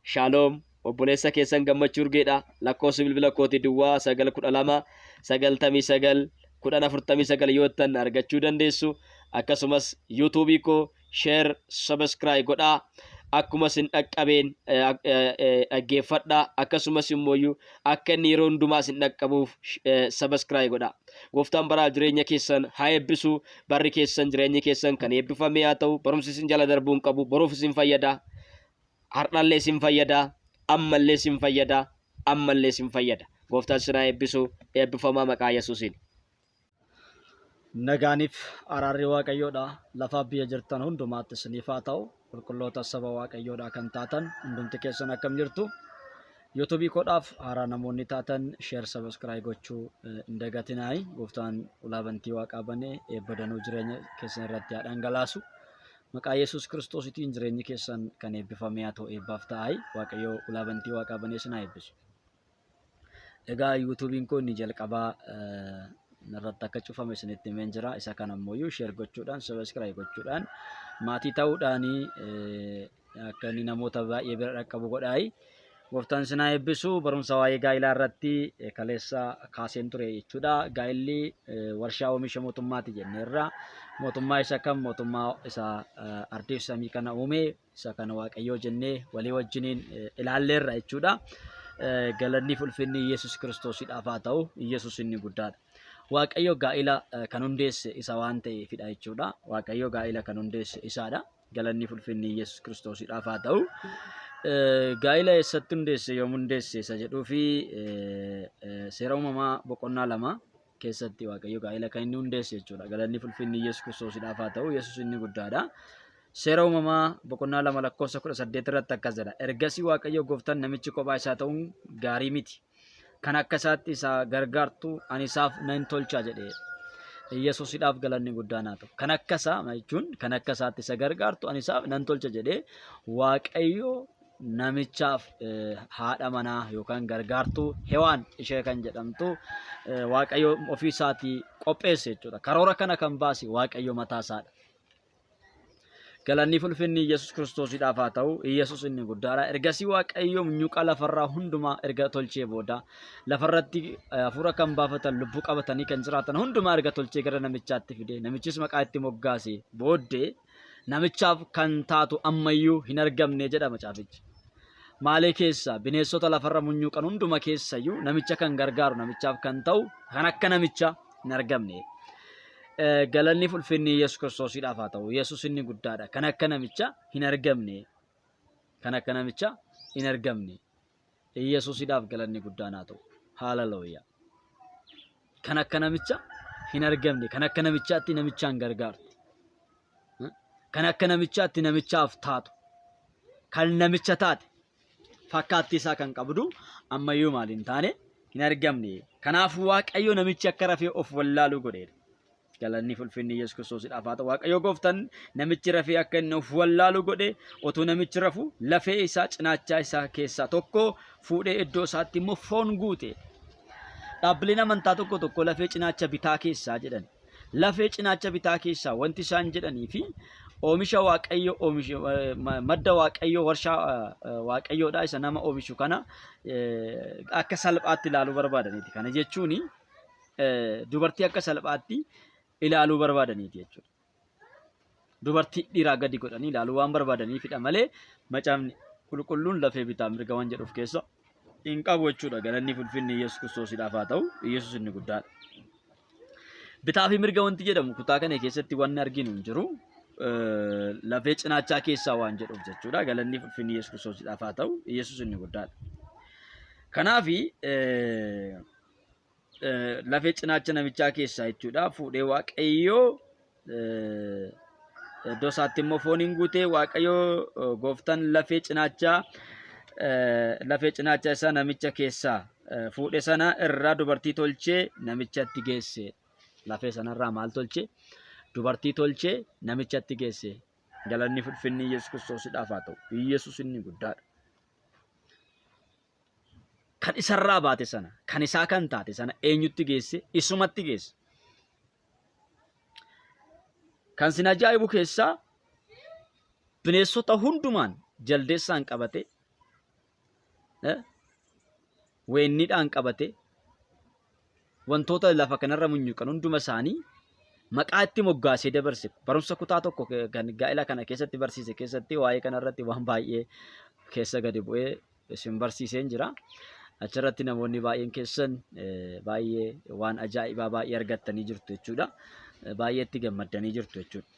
Shaaloom. Obboleessa keessan Gammachuu Urgeedha. Lakkoofsi bilbila kootii duwwaa 9 12 99 10 49 yoo jettan argachuu dandeessu. Akkasumas yuutuubii koo share, subscribe godhaa. Akkuma isin dhaqqabeen dhaggeeffadhaa. Akkasumas immoo akka inni yeroo hundumaa isin dhaqqabuuf subscribe godhaa. Gooftaan baraa jireenya keessan haa eebbisu. Barri keessan, jireenyi keessan kan eebbifame haa ta'u. Barumsi isin jala darbuu hin qabu. Boruuf isin fayyada. Har'allee isin fayyada. Ammallee isin fayyada. Ammallee isin fayyada. Gooftaan isin haa eebbisu. Eebbifamaa maqaa Yesuusiin.
Nagaaniif araarri Waaqayyoodha lafaaf biyya jirtan hundumaatti isiniif haa ta'u. Qulqulloota saba Waaqayyoodha kan taatan hundumti keessan akkam jirtu? Yuutuubii koodhaaf haaraa namoonni taatan share, subscribe gochuu hin dagatinaayi. Gooftaan ulaa bantii waaqaa banee eebba danuu jireenya keessan irratti haa dhangalaasu. Maqaa Yesuus Kiristoositiin jireenyi keessan kan eebbifamee haa ta'u, eebbaaf ta'aayi. Waaqayyo ulaa bantii waaqaa banee isin haa eebbisu. Egaa yuutuubiin koo inni jalqabaa irratti akka cufame isinitti himeen jira. Isa kana ammoo share gochuudhaan, subscribe gochuudhaan, maatii ta'uudhaan akka inni namoota baay'ee bira dhaqqabu godhaayi. Gooftaan isin haa eebbisu. Barumsa waa'ee gaa'ilaa irratti kaleessa kaaseen ture jechuudha. Gaa'illi warshaa oomisha mootummaati jenneerra. Mootummaa isa kam? Mootummaa isa ardii fi samii kana uume, isa kana Waaqayyoo jennee walii wajjiniin ilaalleerra jechuudha. Galanni fi ulfinni Yesuus Kiristoosiidhaaf haa ta'u. Yesuus inni guddaadha. Waaqayyo gaa'ila kan hundeesse isa waan ta'eefidha jechuudha. Waaqayyo gaa'ila kan hundeesse isaadha. Galanni fi ulfinni Yesuus Kiristoosiidhaaf haa ta'u. Gaa'ila eessatti hundeesse, yoom hundeesse isa jedhuu fi Seera Uumamaa boqonnaa 2 keessatti Waaqayyo gaa'ila kan inni hundeesse jechuudha. Galanni fi ulfinni Yesuus Kiristoosiidhaaf haa ta'u. Yesuus inni guddaadha. Seera Uumamaa boqonnaa 2 lakkoofsa 18 irratti akkas jedha. Ergasii Waaqayyo gooftaan, namichi kophaa isaa ta'uun gaarii miti. Kan akka isaatti isa gargaartu ani isaaf nan tolcha jedhe. Yesuusidhaaf galanni guddaan haa ta'u. Kan akka isaa jechuun kan akka isaatti isa gargaartu ani isaaf nan tolcha jedhee Waaqayyo namichaaf haadha manaa yookaan gargaartuu Hewaan ishee kan jedhamtu Waaqayyo ofii isaatii qopheesse jechuudha. Karoora kana kan baase Waaqayyo mataa isaadha. Galanni fi ulfinni Yesuus Kiristoosiidhaaf haa ta'u. Yesuus inni guddaadha. Ergasii Waaqayyo munyuuqa lafarraa hundumaa erga tolchee booda, lafarratti hafuura kan baafatan, lubbuu qabatanii kan jiraatan hundumaa erga tolchee gara namichaatti fide, namichis maqaa itti moggaase booddee, namichaaf kan taatu ammayyuu hin argamne jedha macaafichi. Maalee keessa bineensota lafarra munyuuqan hunduma keessayyuu namicha kan gargaaru, namichaaf kan ta'u, kan akka namichaa hin argamne. Galanni fi ulfinni Yesuus Kiristoosiidhaaf haa ta'u. Yesuus inni guddaadha. Kan akka namichaa hin argamne. Kan akka namichaa hin argamne. Yesuusidhaaf galanni guddaan haa ta'u. Haaleluyyaa. Kan akka namichaa hin argamne. Kan akka namichaatti namichaan gargaartu. Kan akka namichaatti namichaaf taatu. Kan namicha taate, fakkaattii isaa kan qabdu ammayyuu maal hin taane, hin argamne. Kanaafuu Waaqayyo namichi akka rafee of wallaalu godheera. Galanni fi ulfinni Yesuus Kiristoosiidhaaf haa ta'u. Waaqayyo gooftaan namichi rafee akka inni of wallaalu godhe. Otoo namichi rafu lafee isaa cinaachaa isaa keessaa tokko fuudhee iddoo isaatti immoo foon guute. Dhaabbileen amantaa tokko tokko lafee cinaacha bitaa keessaa jedhan. Lafee cinaacha bitaa keessaa wanti isaan jedhanii fi oomisha Waaqayyo oomishe, madda Waaqayyo, warshaa Waaqayyoodha isa nama oomishu kana akka salphaatti ilaaluu barbaadaniiti. Kana jechuun dubartii akka salphaatti ilaaluu barbaadaniiti jechuudha. Dubartii dhiiraa gadi godhanii ilaaluu waan barbaadaniifidha malee macaafni qulqulluun lafee bitaa mirga waan jedhuuf keessa hin qabu jechuudha. Galanni fi ulfinni Yesuus Kiristoosiidhaaf haa ta'u. Yesuus inni guddaadha. Bitaa fi mirga wanti jedhamu kutaa kana keessatti wanni arginu hin jiru. Lafee cinaachaa keessaa waan jedhuuf jechuudha. Galanni fi ulfinni Yesuus Kiristoosiidhaaf haa ta'u. Yesuus inni guddaadha. Kanaafi lafee cinaacha namichaa keessaa jechuudha fuudhee Waaqayyoo iddoo isaatti immoo foon hin guute. Waaqayyoo gooftaan lafee cinaacha isaa namicha keessaa fuudhe sana irraa dubartii tolchee namichatti geesse. Lafee sanarraa maal tolche? Dubartii tolchee namichatti geesse. Galanni fulfinni Yesuus Kiristoosidhaaf haa ta'u. Yesuus inni guddaadha. Kan isarraa baate sana, kan isaa kan taate sana eenyutti geesse? Isumatti geesse. Kan sin ajaa'ibu keessaa bineensota hundumaan jaldeessaan qabate, weenniidhaan qabate, wantoota lafa kanarra munyuuqan hunduma isaanii maqaa itti moggaasee dabarse. Barumsa kutaa tokko kan gaa'ela kana keessatti barsiise keessatti waa'ee kanarratti waan baay'ee keessa gadi bu'ee isin barsiiseen jira. Achirratti namoonni baay'een keessan baay'ee waan ajaa'ibaa baay'ee argattanii jirtu jechuudha. Baay'ee itti gammaddanii jirtu jechuudha.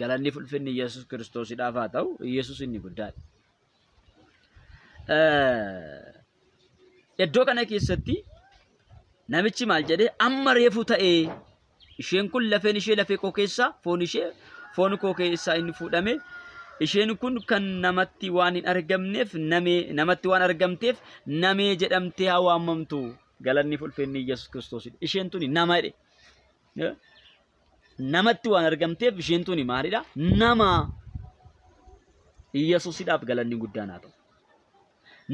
Galanni fulfinni Yesuus Kiristoosidhaaf haa ta'u. Yesuus inni guddaadha. Iddoo kana keessatti namichi maal jedhee amma reefu ta'ee isheen kun lafeen ishee lafee koo keessaa foon ishee foon koo keessaa inni fuudhame isheen kun kan namatti waan hin argamneef namee namatti waan argamteef namee jedhamtee haa waamamtu galanni fulfinni Yesuus Kiristoosidha. Isheen tuni nama jedhe. Namatti waan argamteef isheen tuni maalidha? Nama. Yesuusidhaaf galanni guddaan haa ta'u.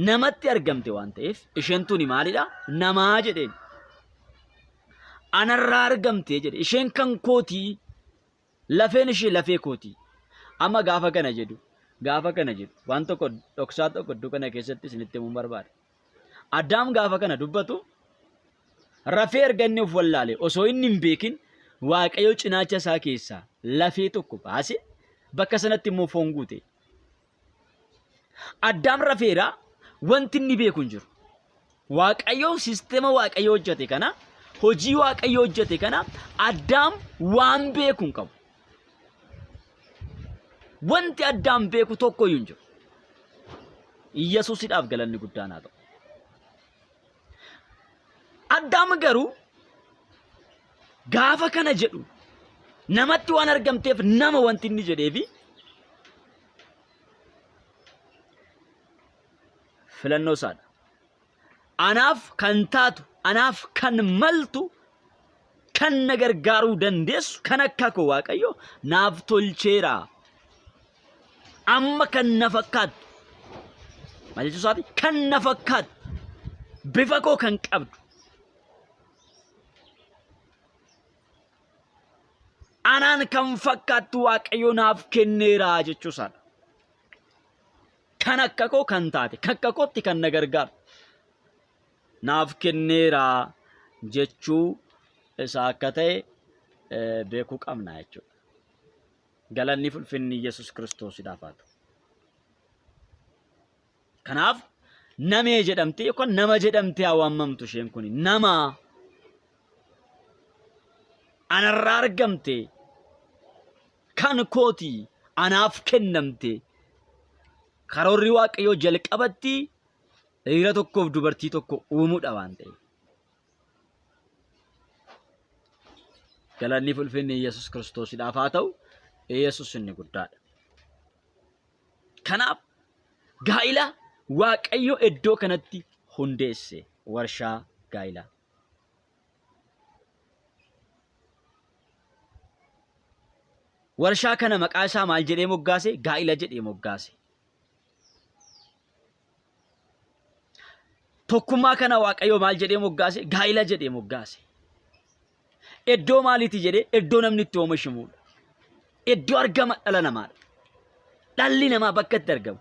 Namatti argamte waan ta'eef isheen tuni maalidha? Namaa jedheen. Anarraa argamte jedhe. Isheen kan kootii lafeen ishee lafee kootii. Amma gaafa kana jedhu gaafa kana jedhu waan tokko dhoksaa tokko iddoo kana keessatti isinitti himuun barbaada. Addaam gaafa kana dubbatu rafee erga inni of wallaale osoo inni hin beekin Waaqayyo cinaacha isaa keessaa lafee tokko baase bakka sanatti immoo foon guute. Addaam rafeera wanti inni beeku hin jiru. Waaqayyo sisteema Waaqayyo hojjete kana hojii Waaqayyo hojjete kana Addaam waan beeku hin qabu. Wanti Addaam beeku tokko iyyuu hin jiru. Iyyasuusidhaaf galanni guddaan haa ta'u. Addaam garuu gaafa kana jedhu namatti waan argamteef nama wanti inni jedheefi filannoo isaadha. Anaaf kan taatu, anaaf kan maltu, kan na gargaaruu dandeessu, kan akka koo Waaqayyo naaf tolcheera. Amma kan na fakkaattu, maal jechuu isaati? Kan na fakkaattu, bifa koo kan qabdu, anaan kan fakkaattu Waaqayyo naaf kenneera jechuu isaadha. Kan akka koo kan taate, kan akka kootti kan na gargaartu naaf kenneera jechuu isaa akka ta'e beekuu qabna jechuudha. Galanni fulfinni Yesuus Kiristoosidhaaf haa ta'u. Kanaaf namee jedhamtee yookaan nama jedhamtee haa waamamtu isheen kun nama anarraa argamte kan kooti anaaf kennamte karoorri waaqayyoo jalqabatti dhiira tokkoof dubartii tokko uumuudha waan ta'eef. Galanni fulfinni Yesuus Kiristoosidhaaf haa ta'u. Yesuus inni guddaadha. Kanaaf gaa'ila Waaqayyo iddoo kanatti hundeesse warshaa gaa'ilaa. Warshaa kana maqaa isaa maal jedhee moggaase? Gaa'ila jedhee moggaase. Tokkummaa kana Waaqayyo maal jedhee moggaase? Gaa'ila jedhee moggaase. Iddoo maaliiti jedhee? Iddoo namni itti oomishamudha. Iddoo argama dhala namaadha. Dhalli namaa bakka itti argamu.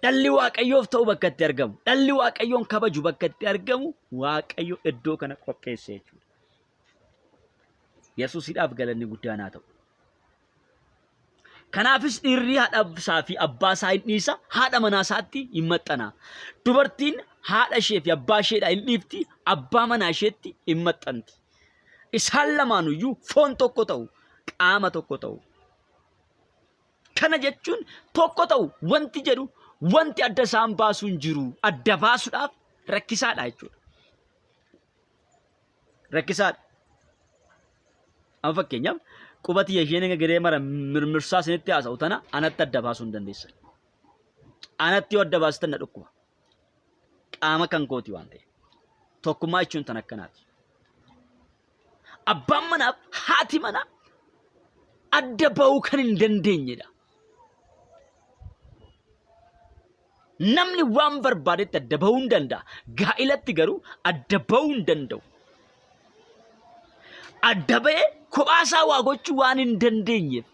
Dhalli Waaqayyoof ta'u bakka itti argamu. Dhalli Waaqayyoon kabaju bakka itti argamu Waaqayyo iddoo kana qopheesse jechuudha. Yesuusidhaaf galanni guddaan haa ta'u. Kanaafis dhiirri haadha isaa fi abbaa isaa hin dhiisa, haadha manaa isaatti hin maxxana. Dubartiin haadha ishee fi abbaa isheedhaa hin dhiifti, abbaa manaa isheetti hin maxxanti. Isaan lamaanuyyuu foon tokko ta'u, qaama tokko ta'u. Kana jechuun tokko ta'u wanti jedhu wanti adda isaan baasu hin jiru. Adda baasuudhaaf rakkisaadha jechuudha. Rakkisaadha. Amma fakkeenyaaf quba tiyya isheen hanga giree mara mirmirsaa isinitti haasa'u tana anatti adda baasuu hin dandeessan. Anatti yoo adda baastan na dhukkuba. Qaama kan kooti waan ta'eef. Tokkummaa jechuun tan akkanaati. Abbaan manaaf haati manaa adda ba'uu kan hin dandeenyedha. Namni waan barbaadetti adda ba'uu hin danda'a. Gaa'ilatti garuu adda ba'uu hin danda'u. Adda ba'ee kophaa isaa waa gochuu waan hin dandeenyeef.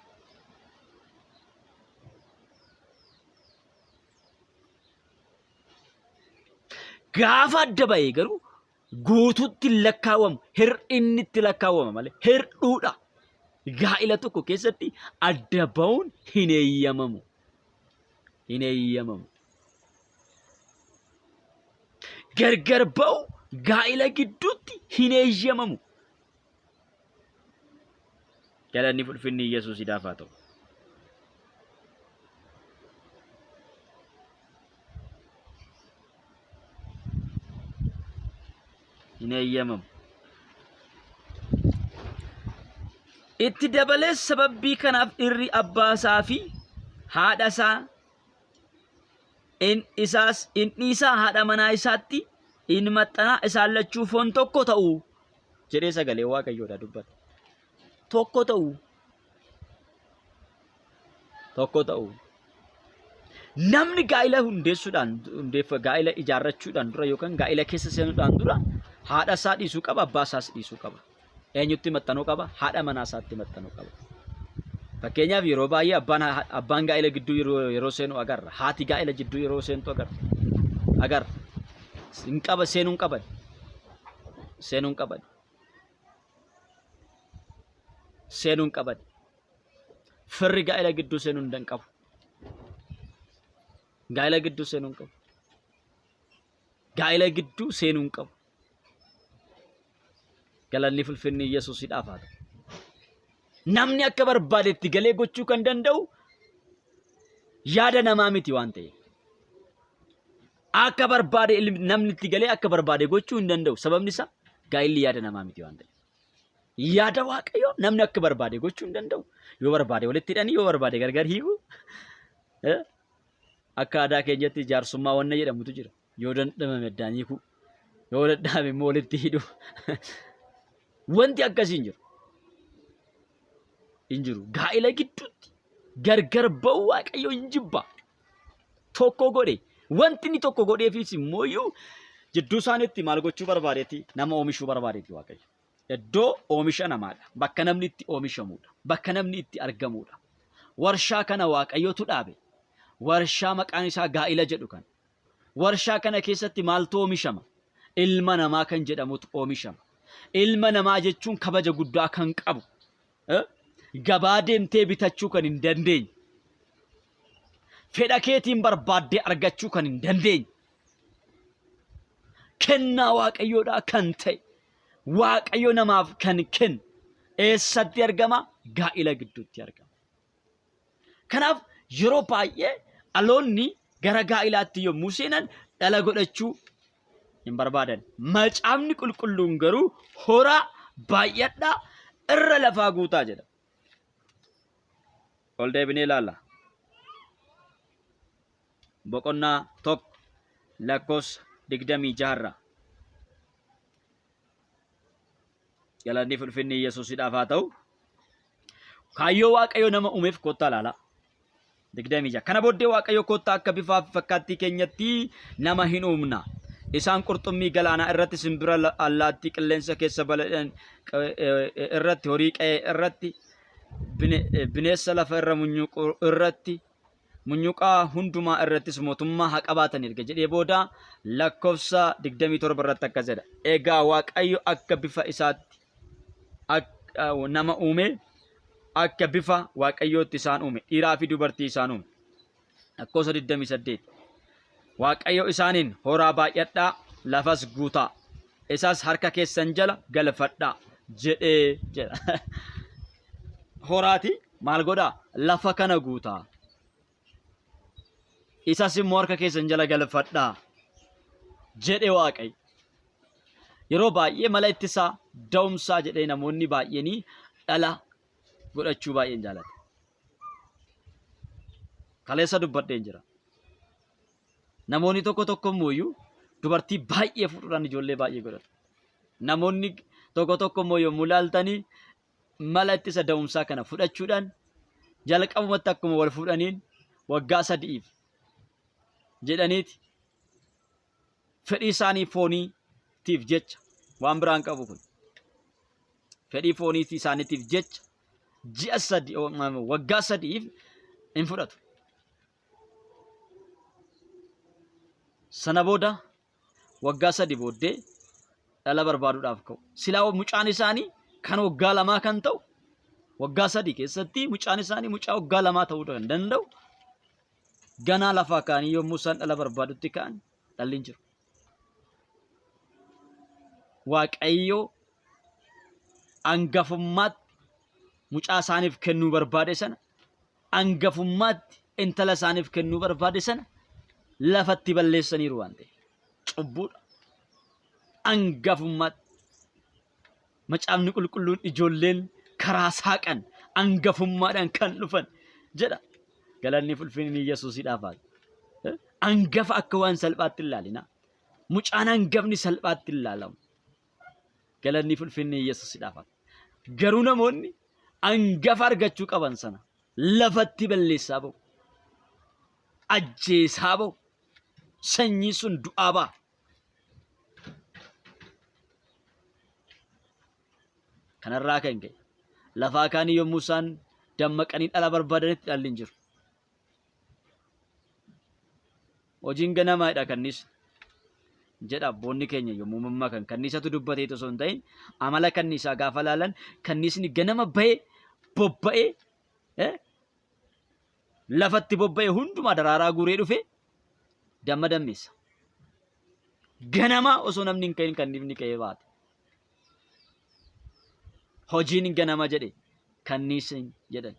Gaafa adda ba'ee garuu guutuutti hin lakkaawamu hir'inni itti lakkaawama malee hir'uudha. Gaa'ila tokko keessatti adda ba'uun hin eeyyamamu. Hin eeyyamamu. Gargar ba'u gaa'ila gidduutti hin eeyyamamu. Galanni fulfinni Yesuusiidhaaf haa ta'u. Hin eeyyamamu. Itti dabalees sababbii kanaaf dhirri abbaa isaa fi haadha isaa in isaas in dhiisaa haadha manaa isaatti in maxxanaa isaan lachuu foon tokko ta'u jedhee sagalee Waaqayyoodha dubbata. Tokko ta'u. Tokko ta'u. Namni gaa'ila hundeessuudhaan hundeeffa gaa'ila ijaarrachuudhaan dura yookaan gaa'ila keessa seenuudhaan dura haadha isaa dhiisuu qaba abbaa isaas dhiisuu qaba. Eenyutti maxxanuu qaba? Haadha manaa isaatti maxxanuu qaba. Fakkeenyaaf yeroo baay'ee abbaan abbaan gaa'ila gidduu yeroo yeroo seenu agarra. Haati gaa'ila jidduu yeroo seentu agarra. Agarra. Hin qaba seenuu hin qaban. Seenuu hin qaban. Seenuu hin qaban. Firri gaa'ela gidduu seenuu hin qabu. Gaa'ela gidduu seenuu hin qabu. Gaa'ela gidduu seenuu hin qabu. Galanni fulfinni Yesuusidhaaf haa ta'u. Namni akka barbaadetti galee gochuu kan danda'u yaada namaa miti waan ta'eef. Akka barbaade namni itti galee akka barbaade gochuu hin danda'u. Sababni isaa gaa'illi yaada namaa miti waan ta'eef. Yaada Waaqayyoo namni akka barbaade gochuu hin danda'u. Yoo barbaade walitti hidhanii yoo barbaade gargar hiiku. Akka aadaa keenyatti jaarsummaa wanna jedhamutu jira. Yoo danda'ame addaan hiikuu. Yoo dadhabame immoo walitti hidhuu. Wanti akkasii hin jiru. Hin jiru. Gaa'ila gidduutti gargar ba'uu Waaqayyo hin jibba. Tokko godhe. Wanti inni tokko godheefis immoo iyyuu jidduu isaaniitti maal gochuu barbaadeeti? Nama oomishuu barbaadeeti Waaqayyo. Iddoo oomisha namaadha. Bakka namni itti oomishamudha. Bakka namni itti argamudha. Warshaa kana Waaqayyotu dhaabe. Warshaa maqaan isaa gaa'ila jedhu kana. Warshaa kana keessatti maaltu oomishama? Ilma namaa kan jedhamutu oomishama. Ilma namaa jechuun kabaja guddaa kan qabu. Gabaa deemtee bitachuu kan hin dandeenye. Fedha keetiin barbaaddee argachuu kan hin dandeenye. Kennaa Waaqayyoodhaa kan ta'e. Waaqayyo namaaf kan kennu. Eessatti argama? Gaa'ila gidduutti argama. Kanaaf yeroo baay'ee dhaloonni gara gaa'ilaatti yommuu seenan dhala godhachuu hin barbaadan. Macaafni qulqulluun garuu horaa baay'adhaa irra lafaa guutaa jedha. Ol deebinee ilaalla. Boqonnaa 1 lakkoofsa 26 irraa. Galanni fi ulfinni Yesuusidhaaf haa ta'u. Kaayyoo Waaqayyo nama uumeef kottaa ilaalaa. 26. Kana booddee Waaqayyo kottaa akka bifaa fi fakkaattii keenyatti nama hin uumna. Isaan qurxummii galaanaa irratti, simbira allaattii qilleensa keessa balali'an irratti, horii qe'ee irratti, bineessa lafa irra munyuuqu irratti, munyuqaa hundumaa irrattis mootummaa haa qabaatan erga jedhee booda lakkoofsa 27 irratti akkas jedha. Egaa Waaqayyo akka bifa isaatti nama uume, akka bifa Waaqayyootti isaan uume, dhiiraa fi dubartii isaan uume. Lakkoofsa 28. Waaqayyo isaaniin horaa baay'adhaa, lafas guutaa, isas harka keessan jala galfadhaa jedhee jedha. Horaati maal godhaa? Lafa kana guutaa. Isas immoo harka keessan jala galfadhaa jedhe Waaqayyo. Yeroo baay'ee mala ittisaa da'umsaa jedhee namoonni baay'een dhala godhachuu baay'een jaalata. Kaleessa dubbadheen jira. Namoonni tokko tokko immoo iyyuu dubartii baay'ee fuudhuudhaan ijoollee baay'ee godhatu. Namoonni Tokko tokko immoo yommuu ilaaltanii mala ittisa da'umsaa kana fudhachuudhaan jalqabumatti akkuma wal fuudhaniin waggaa sadi'iif jedhaniiti fedhii isaanii fooniitiif jecha waan biraan qabu kun fedhii fooniitii isaaniitiif jecha ji'a sadi waggaa sadi'iif hin fudhatu. Sana booda waggaa sadi booddee dhala barbaaduudhaaf ka'u. Silaa mucaan isaanii kan waggaa lamaa kan ta'u waggaa sadi keessatti mucaan isaanii mucaa waggaa lamaa ta'uu kan danda'u ganaa lafaa ka'anii yommuu isaan dhala barbaadutti ka'an dhalli hin jiru. Waaqayyo angafummaatti mucaa isaaniif kennuu barbaade sana angafummaatti intala isaaniif kennuu barbaade sana lafatti balleessaniiru waan ta'eef cubbuudha. Angafummaatti macaafni qulqulluun ijoolleen karaa saaqan angafummaadhaan kan dhufan jedha. Galanni fulfinni Yesuusidhaaf haa ta'u. Angafa akka waan salphaatti hin ilaalina. Mucaan hangafni salphaatti hin ilaalamu. Galanni fulfinni Yesuusidhaaf haa ta'u. Garuu namoonni angafa argachuu qaban sana lafatti balleessaa ba'u. Ajjeesaa ba'u. Sanyii sun du'aa ba'a. Kanarraa kan ka'e lafaa kaanii yommuu isaan dammaqanii dhala barbaadanitti dhalli hin jiru. Hojiin ganamaadha kanniisni jedha abboonni keenya yommuu mammaakan kanniisatu dubbatee osoo hin ta'in amala kanniisaa gaafa laalan kanniisni ganama ba'ee bobba'ee lafatti bobba'e hundumaa daraaraa guuree dhufe damma dammeessa. Ganama osoo namni hin ka'in kanniifni ka'ee baate. Hojiin ganama jedhe kanniisni jedhan.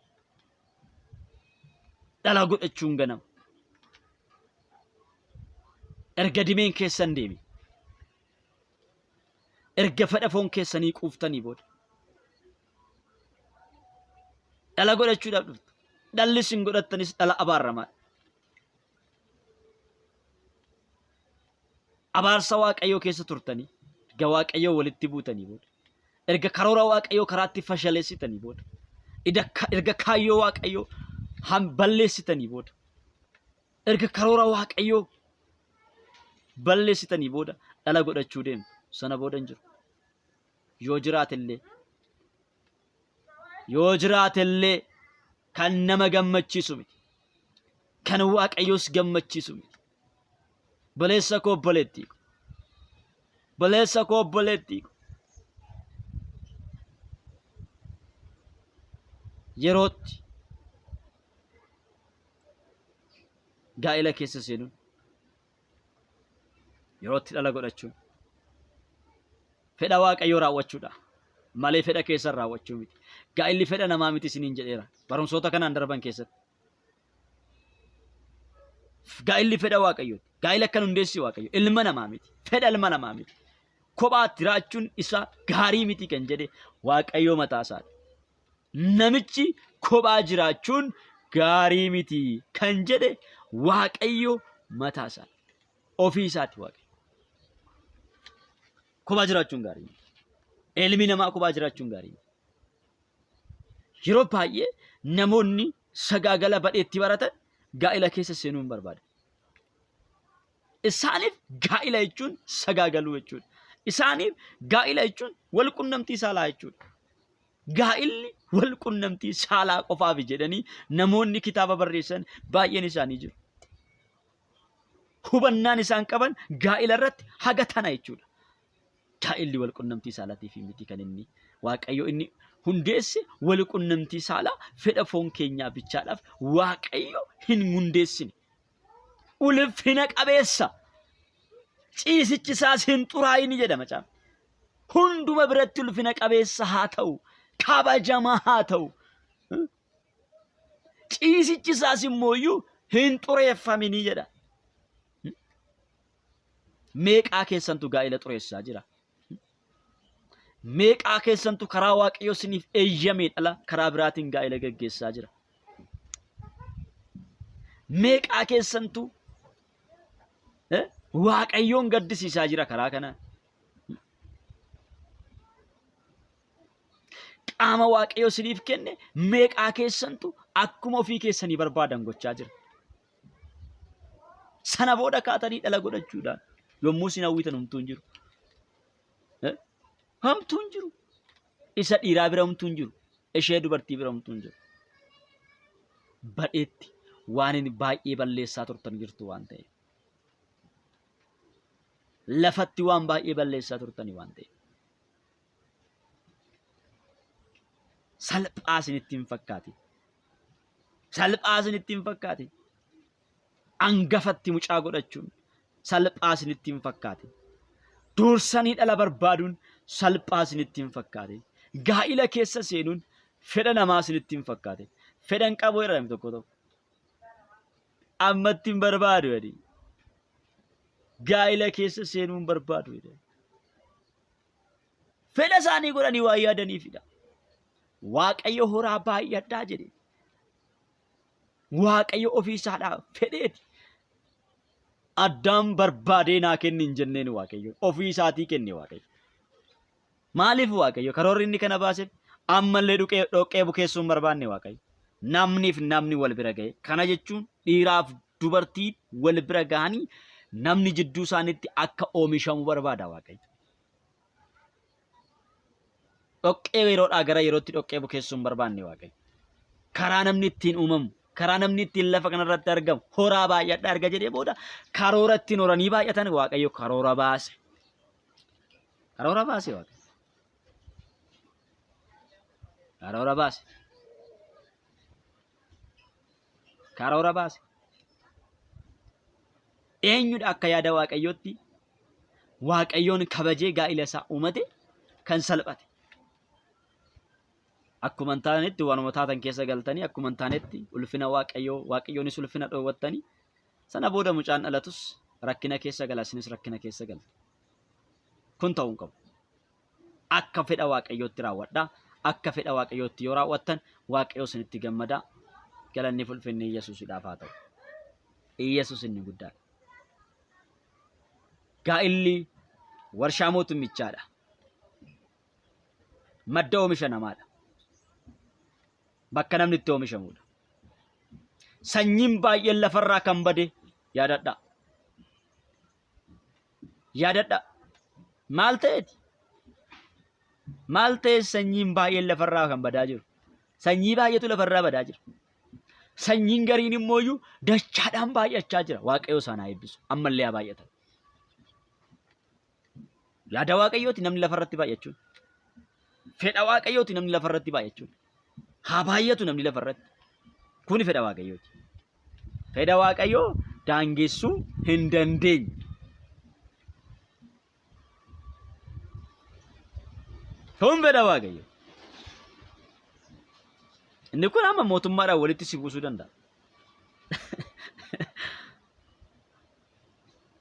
Dhala godhachuun ganama. Erga dimeen keessan deemi. Erga fedha foon keessanii quuftanii booda. Dhala godhachuudhaaf dhuftu. Dhalli isin godhattanis dhala abaaramaadha. Abaarsa Waaqayyoo keessa turtanii, erga Waaqayyoo walitti buutanii booda, erga karoora Waaqayyoo karaatti fashaleessitanii booda, erga kaayyoo Waaqayyoo balleessitanii booda, erga karoora Waaqayyoo balleessitanii booda dhala godhachuu deemtu. Sana booda hin jiru. Yoo jiraatellee yoo jiraatellee kan nama gammachiisu miti. Kan Waaqayyoos gammachiisu miti. Obboleessa koo obboleettii ko. Obboleessa koo obboleettii ko. Yerootti gaa'ela keessa seenuun yerootti dhala godhachuun fedha Waaqayyoo raawwachuudha malee fedha keessan raawwachuu miti. Gaa'illi fedha namaa miti isiniin jedheera barumsoota kanaan darban keessatti. Gaa'illi fedha Waaqayyooti. Gaa'ila kan hundeessi Waaqayyo. Ilma namaa miti. Fedha ilma namaa miti. Kophaatti jiraachuun isaa gaarii miti kan jedhe Waaqayyo mataa isaati. Namichi kophaa jiraachuun gaarii miti kan jedhe Waaqayyo mataa isaati. Ofii isaati Waaqayyo. Kophaa jiraachuun gaarii miti. Ilmi namaa kophaa jiraachuun gaarii miti. Yeroo baay'ee namoonni sagaagala badheetti baratan gaa'ila keessa seenuu hin barbaadan. Isaaniif gaa'ila jechuun sagaagaluu jechuudha. Isaaniif gaa'ila jechuun wal qunnamtii saalaa jechuudha. Gaa'illi wal qunnamtii saalaa qofaaf jedhanii namoonni kitaaba barreessan baay'een isaanii jiru. Hubannaan isaan qaban gaa'ila irratti haga tana jechuudha. Gaa'illi wal qunnamtii saalaatiif miti kan inni Waaqayyo inni hundeesse wal qunnamtii saalaa fedha foon keenyaa bichaadhaaf Waaqayyo hin hundeessine. Ulfina qabeessa ciisichi isaas hin xuraa'ini jedha macaafni. Hunduma biratti ulfina qabeessa haa ta'u, kabajamaa haa ta'u. Ciisichi isaas immoo iyyuu hin xureeffaminii jedha. Meeqaa keessantu gaa'ila xureessaa jira? Meeqaa keessantu karaa Waaqayyo isiniif eeyyameen ala karaa biraatiin gaa'ila geggeessaa jira? Meeqaa keessantu Waaqayyoon gaddisiisaa jira karaa kanaan? Qaama Waaqayyo isiniif kenne meeqaa keessantu akkuma ofii keessanii barbaadan gochaa jira. Sana booda kaatanii dhala godhachuudhaan yommuu isin hawwitan homtuu hin jiru. Homtuu hin jiru. Isa dhiiraa bira homtuu hin jiru. Ishee dubartii bira homtuu hin jiru. Badheetti waan inni baay'ee balleessaa turtan jirtu waan ta'eef. Lafatti waan baay'ee balleessaa turtani waan ta'eef. Salphaa isinitti hin fakkaatin. Salphaa isinitti hin fakkaatin. Angafatti mucaa godhachuun salphaa isinitti hin fakkaatin. Dursanii dhala barbaaduun salphaa isinitti hin fakkaatin. Gaa'ila keessa seenuun fedha namaa isinitti hin fakkaatin. Fedha hin qabu jedha namni tokko tokko. Ammatti hin barbaadu jedhi. Gaa'ila keessa seenuu hin barbaadu jedha. Fedha isaanii godhanii waan yaadaniifidha. Waaqayyo horaa baay'adhaa jedhe. Waaqayyo ofii isaadhaa fedheeti. Addaam barbaadee naa kenni hin jenneen Waaqayyo. Ofii isaatii kenne Waaqayyo. Maaliif Waaqayyo karoorri inni kana baaseef ammallee dhuqee dhoqqee bukeessuu hin barbaanne Waaqayyo. Namniif namni wal bira ga'e. Kana jechuun dhiiraaf dubartii wal bira ga'anii namni jidduu isaaniitti akka oomishamu barbaada Waaqayyo. Dhoqqee yeroodhaa gara yerootti dhoqqee bukeessuu hin barbaanne Waaqayyo. Karaa namni ittiin uumamu, karaa namni ittiin lafa kanarratti argamu, horaa baay'adha erga jedhee booda karoora ittiin horanii baay'atan Waaqayyo karoora baase. Karoora baase Waaqayyo. Karoora baase. Karoora baase. Eenyudha akka yaada Waaqayyootti Waaqayyoon kabajee gaa'ila isaa uumate kan salphate. Akkuma hin taanetti waanuma taatan keessa galtanii akkuma hin taanetti ulfina Waaqayyoo Waaqayyoonis ulfina dhoowwattanii sana booda mucaan dhalatus rakkina keessa gala isinis rakkina keessa galtu. Kun ta'uu hin qabu. Akka fedha Waaqayyootti raawwadhaa. Akka fedha Waaqayyootti yoo raawwattan Waaqayyo isinitti gammada. Galanni fi ulfinni Yesuusidhaaf haa ta'u. Yesuus inni guddaadha. Gaa'illi warshaa mootummichaadha. Madda oomisha namaadha. Bakka namni itti oomishamudha. Sanyiin baay'een lafarraa kan bade yaadadhaa. Yaadadhaa. Maal ta'eeti? Maal ta'e sanyiin baay'een lafarraa kan badaa jiru? Sanyii baay'eetu lafarraa badaa jira. Sanyiin gariin immoo iyyuu dachaadhaan baay'achaa jira. Waaqayyo isaan haa eebbisu. Ammallee haa baay'atan. Yaada Waaqayyooti namni lafarratti baay'achuun. Fedha Waaqayyooti namni lafarratti baay'achuun. Haa baay'atu namni lafarratti. Kuni fedha Waaqayyooti. Fedha Waaqayyoo daangessuu hin dandeenyu. Kun fedha Waaqayyoo. Inni kun amma mootummaadhaan walitti si buusuu danda'a.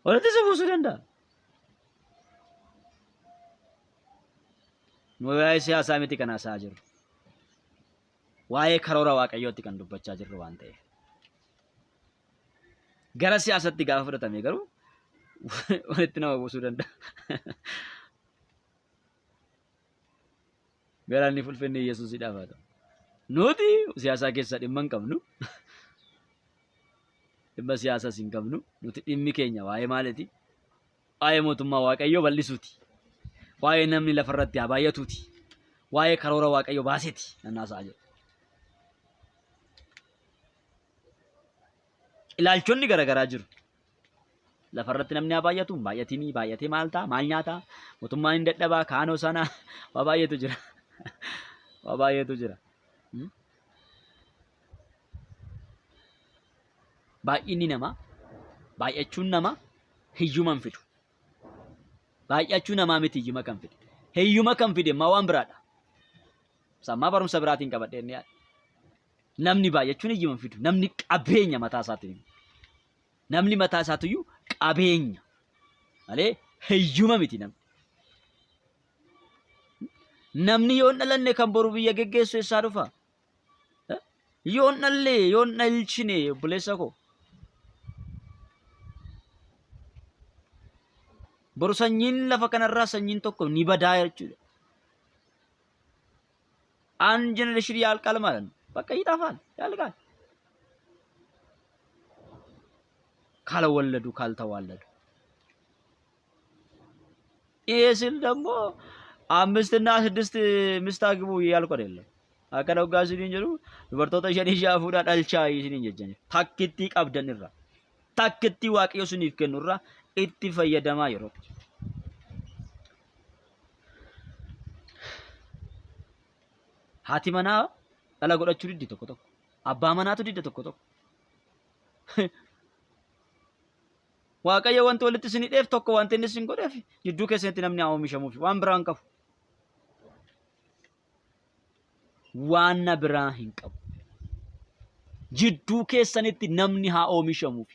Walitti si buusuu danda'a. Nu waa'ee siyaasaa miti kan haasa'aa jirru. Waa'ee karoora Waaqayyootti kan dubbachaa jirru waan ta'eef. Gara siyaasatti gaafa fudhatame garuu walitti nama buusuu danda'a. Galanni fulfinni Yesuusidhaaf haa ta'u. Nuti siyaasaa keessaa dhimma hin qabnu. Dhimma siyaasaas hin qabnu. Nuti dhimmi keenya waa'ee maaliiti? Waa'ee mootummaa Waaqayyoo bal'isuuti. Waa'ee namni lafarratti haa baay'atuuti. Waa'ee karoora Waaqayyoo baaseeti nan haasa'aa jiru. Ilaalchonni garaagaraa jiru. Lafarratti namni haa baay'atu, hin baay'atinii, baay'atee maal ta'a, maal nyaata, mootummaan hin dadhabaa, kaanoo sana waa baay'eetu jira. Waa baay'eetu jira. Baay'inni namaa, baay'achuun namaa hiyyuma hin fidu. Baay'achuu namaa miti hiyyuma kan fide. Hiyyuma kan fide immoo waan biraadha. Sammaa barumsa biraatiin qabadhee inni yaada. Namni baay'achuun hiyyuma hin fidu. Namni qabeenya mataa isaatiin. Namni mataa isaatiyyuu qabeenya malee hiyyuma miti namni. Namni yoo hin dhalanne kan boru biyya geggeessu eessaa dhufa? Yoo hin dhalle yoo hin dhalchine obboleessa koo. Boru sanyiin lafa kanarraa sanyiin tokko ni badaa jechuudha. አንድ ጀኔሬሽን ያልቃል ማለት ነው። በቃ ይጠፋል፣ ያልቃል። ካልወለዱ ካልተዋለዱ። ይሄ ስል ደግሞ አምስትና ስድስት ሚስት አግቡ እያልኩ አይደለም። Akka dhuggaa isiniin jedhu dubartoota shanii ja'a fuudhaa dhalchaa isiniin jechan takkittii qabdan irraa takkittii waaqayyo isiniif kennu irraa itti fayyadamaa yeroo haati manaa dhala godhachuu diddi tokko tokko abbaa manaatu didda tokko tokko Waaqayyo wanti walitti isin hidheef tokko wanti inni isin godheef jidduu keessanitti namni haa oomishamuuf waan biraa hin qabu. Waan na biraa hin qabu. Jidduu keessanitti namni haa oomishamuuf.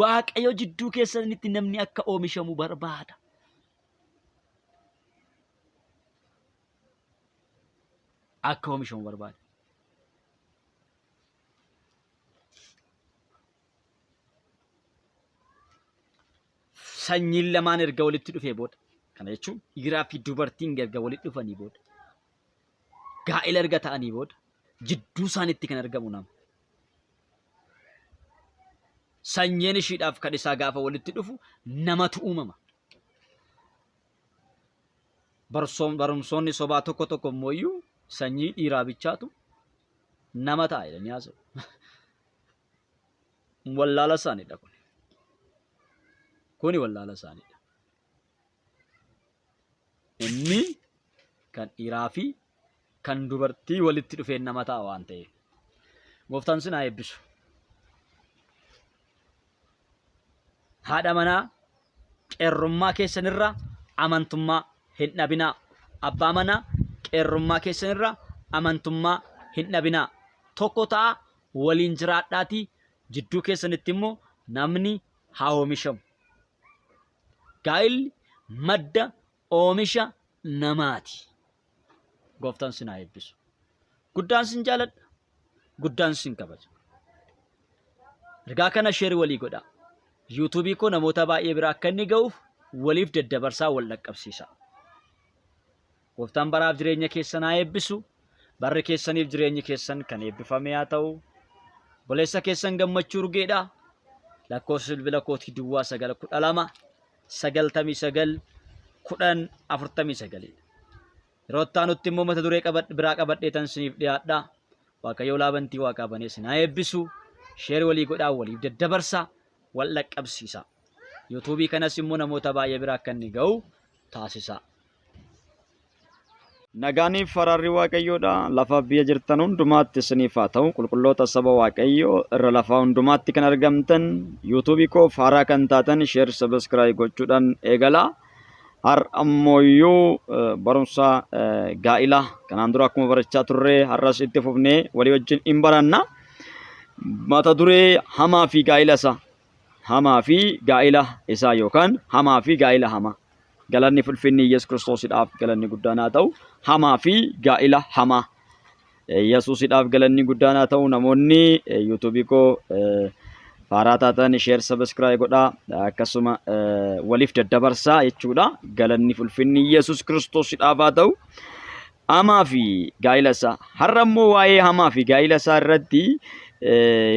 Waaqayyo jidduu keessanitti namni akka oomishamu barbaada. Akka oomishamu barbaada. Sanyiin lamaan erga walitti dhufee booda kana jechuun dhiiraa fi dubartiin erga walitti dhufanii booda gaa'ela erga ta'anii booda jidduu isaaniitti kan argamu nama. Sanyiin ishiidhaaf kan isaa gaafa walitti dhufu namatu uumama. Barumsoonni sobaa tokko tokko immoo iyyuu sanyii dhiiraa bichaatu nama ta'a jedhanii haasa'u. Wallaala isaaniidha kun. Kuni wallaala isaaniidha. Inni kan dhiiraa fi kan dubartii walitti dhufeen nama ta'a waan ta'eef. Gooftaan sin haa eebbisu. Haadha manaa qeerrummaa keessanirraa amantummaa hin dhabinaa. Abbaa manaa qeerrummaa keessanirraa amantummaa hin dhabinaa. Tokko ta'aa waliin jiraadhaatii jidduu keessanitti immoo namni haa oomishamu. Gaa'illi madda oomisha namaati. Gooftaan sin haa eebbisu. Guddaan sin jaaladha. Guddaan sin kabaja. Ergaa kana sheerii walii godhaa. Yuutuubii koo namoota baay'ee bira akka inni ga'uuf waliif daddabarsaa wal dhaqqabsiisaa. Gooftaan baraaf jireenya keessan haa eebbisu. Barri keessaniif jireenyi keessan kan eebbifame haa ta'u. Obboleessa keessan gammachuu urgeedha. Lakkoofsa bilbila kootii duwwaa 9 12 99 10 49. Yeroo itti aanutti immoo mata duree biraa qabadheetan isiniif dhiyaadha. Waaqayyo laabantii waaqaa banee isin haa eebbisu. Sheer walii godhaa waliif daddabarsaa wal dhaqqabsiisaa. Yuutuubii kanas immoo namoota baay'ee bira akka inni ga'u taasisaa. Nagaaniif araarri Waaqayyoodha lafa biyya jirtan hundumaatti isiniif haa ta'u. Qulqulloota saba Waaqayyoo irra lafaa hundumaatti kan argamtan yuutuubii koo haaraa kan taatan sheer sabiskiraayib gochuudhaan eegalaa. Har'a ammooyyuu barumsa gaa'ilaa kanaan dura akkuma barachaa turre har'as itti fufnee walii wajjin in baranna. Mata duree hamaa fi gaa'ila isaa. Hamaa fi gaa'ila isaa yookaan hamaa fi gaa'ila hamaa. Galanni fulfinni Yesuus Kiristoosidhaaf galanni guddaan haa ta'u. Hamaa fi gaa'ila hamaa. Yesuusidhaaf galanni guddaan haa ta'u. Namoonni yuutuubii koo faaraa taatan sheer sabiskiraayib godhaa akkasuma waliif daddabarsaa jechuudha. Galanni fulfinni Yesuus Kiristoosidhaaf haa ta'u. Hamaa fi gaa'ila isaa. Har'a immoo waa'ee hamaa fi gaa'ila isaa irratti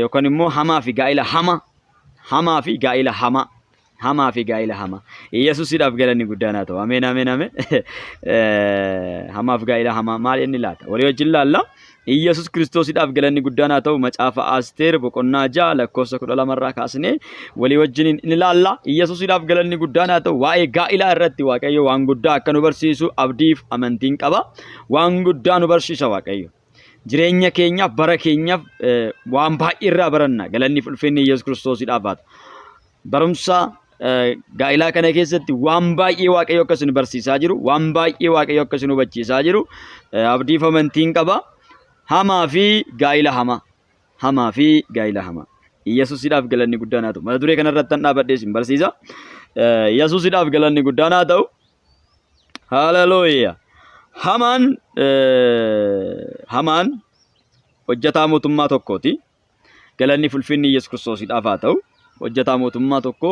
yookaan immoo hamaa fi gaa'ila hamaa hamaa fi gaa'ila hamaa hamaa fi gaa'ila hamaa. Yesuusidhaaf galanni guddaan haa ta'u. Ameen ameen ameen. Hamaaf gaa'ila hamaa maal inni laata? Walii wajjin laalla. Yesuus Kiristoosidhaaf galanni guddaan haa ta'u. Macaafa Asteer boqonnaa 6 lakkoofsa 12 irraa kaasnee walii wajjin ni laalla. Yesuusidhaaf galanni guddaan haa ta'u. Waa'ee gaa'ilaa irratti Waaqayyo waan guddaa akka nu barsiisu abdiif amantiin qaba. Waan guddaa nu barsiisa Waaqayyo. Jireenya keenyaaf bara keenyaaf waan baay'ee irraa baranna. Galanni fi ulfinni Yesuus Kiristoosidhaaf haa ta'u. Barumsa gaa'ilaa kana keessatti waan baay'ee Waaqayyo akka isin barsiisaa jiru, waan baay'ee Waaqayyo akka isin hubachiisaa jiru abdiif amantiin qaba. Hamaa fi gaa'ila hamaa. Hamaa fi gaa'ila hamaa. Yesuusidhaaf galanni guddaan haa ta'u. Mata duree kanarratti kan dhaabadhee isin barsiisa. Yesuusidhaaf galanni guddaan haa ta'u. Haleluuyaa. Hamaan hamaan hojjetaa mootummaa tokkooti. Galanni fulfinni Yesuus Kiristoosidhaaf haa ta'u. Hojjetaa mootummaa tokko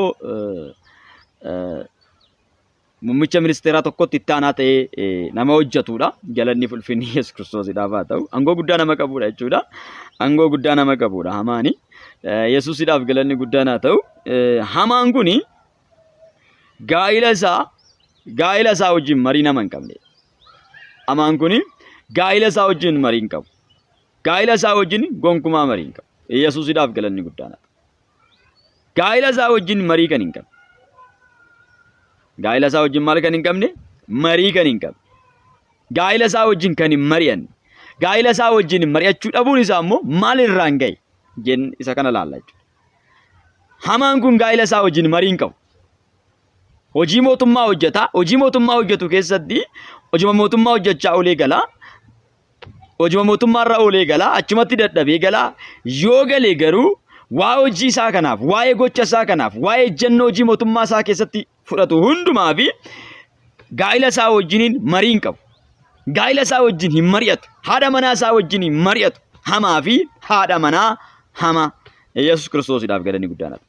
Muummicha ministeeraa tokkotti itti aanaa ta'ee nama hojjetudha. Galanni fulfinni Yesuus Kiristoosiidhaaf haa ta'u. Aangoo guddaa nama qabudha jechuudha. Aangoo guddaa nama qabudha Hamaani. Yesuusidhaaf galanni guddaan haa ta'u. Hamaan kuni gaa'ila isaa gaa'ila isaa wajjin marii nama hin qabne. Hamaan kuni gaa'ila isaa wajjin marii hin qabu. Gaa'ila isaa wajjin gonkumaa marii hin qabu. Yesuusidhaaf galanni guddaan haa ta'u. Gaa'ila isaa wajjin marii kan hin qabne. Gaa'ila isaa wajjin maal kan hin qabne? Marii kan hin qabne. Gaa'ila isaa wajjin kan hin mari'anne. Gaa'ila isaa wajjin mari'achuu dhabuun isaa immoo maal irraan ga'e? Jenn isa kana laalla jechuudha. Hamaan kun gaa'ila isaa wajjin marii hin qabu. Hojii mootummaa hojjeta. Hojii mootummaa hojjetu keessatti hojii mootummaa hojjechaa olee gala. Hojuma mootummaarra oolee gala, achumatti dadhabee gala. Yoo gale garuu waa'ee hojii isaa kanaaf, waa'ee gocha isaa kanaaf, waa'ee ejjennoo hojii mootummaa isaa keessatti fudhatu hundumaa fi gaa'ila isaa wajjiniin marii hin qabu. Gaa'ila isaa wajjin hin mari'atu. Haadha manaa isaa wajjin hin mari'atu. Hamaa fi haadha manaa hamaa. Yesuus Kiristoosiidhaaf galanni guddaan haa ta'u.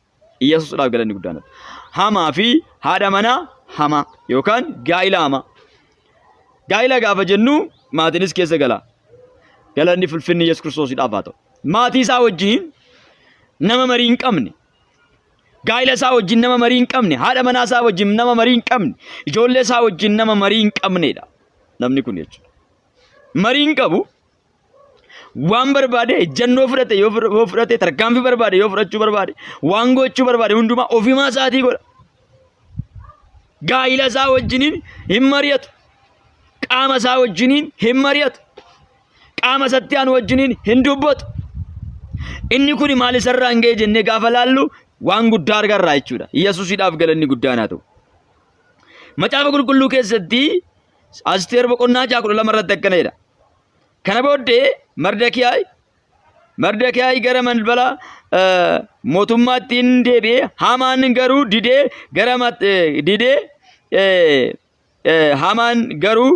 Yesuusidhaaf galanni guddaan haa ta'u. Hamaa fi haadha manaa hamaa yookaan gaa'ila hamaa. Gaa'ila gaafa jennu maatiinis keessa gala. Galanni fulfinni Yesuus Kiristoosiidhaaf haa ta'u. Maatii isaa wajjin nama marii hin qabne, gaa'ila isaa wajjin nama marii hin qabne, haadha manaa isaa wajjin nama marii hin qabne, ijoollee isaa wajjin nama marii hin qabnedha. Namni kun jechuudha. Marii hin qabu. Waan barbaade ejjennoo fudhate yoo fudhate tarkaanfii barbaade yoo fudhachuu barbaade waan gochuu barbaade hundumaa ofimaa isaatii godha. Gaa'ila isaa wajjiniin hin mari'atu. Qaama isaa wajjiniin hin mari'atu. Qaama isatti aanu wajjiniin hin dubbatu. Inni kun maal isarraan ga'e jennee gaafa laallu waan guddaa argarraa jechuudha. Yesuusidhaaf galanni guddaan haa ta'u. Macaafa qulqulluu keessatti Asteer boqonnaa 6 12 irratti akkana jedha. Kana booddee Mardakiyaay Mardakiyaay gara balbala mootummaatti hin deebi'e. Hamaan garuu didee gara didee Hamaan garuu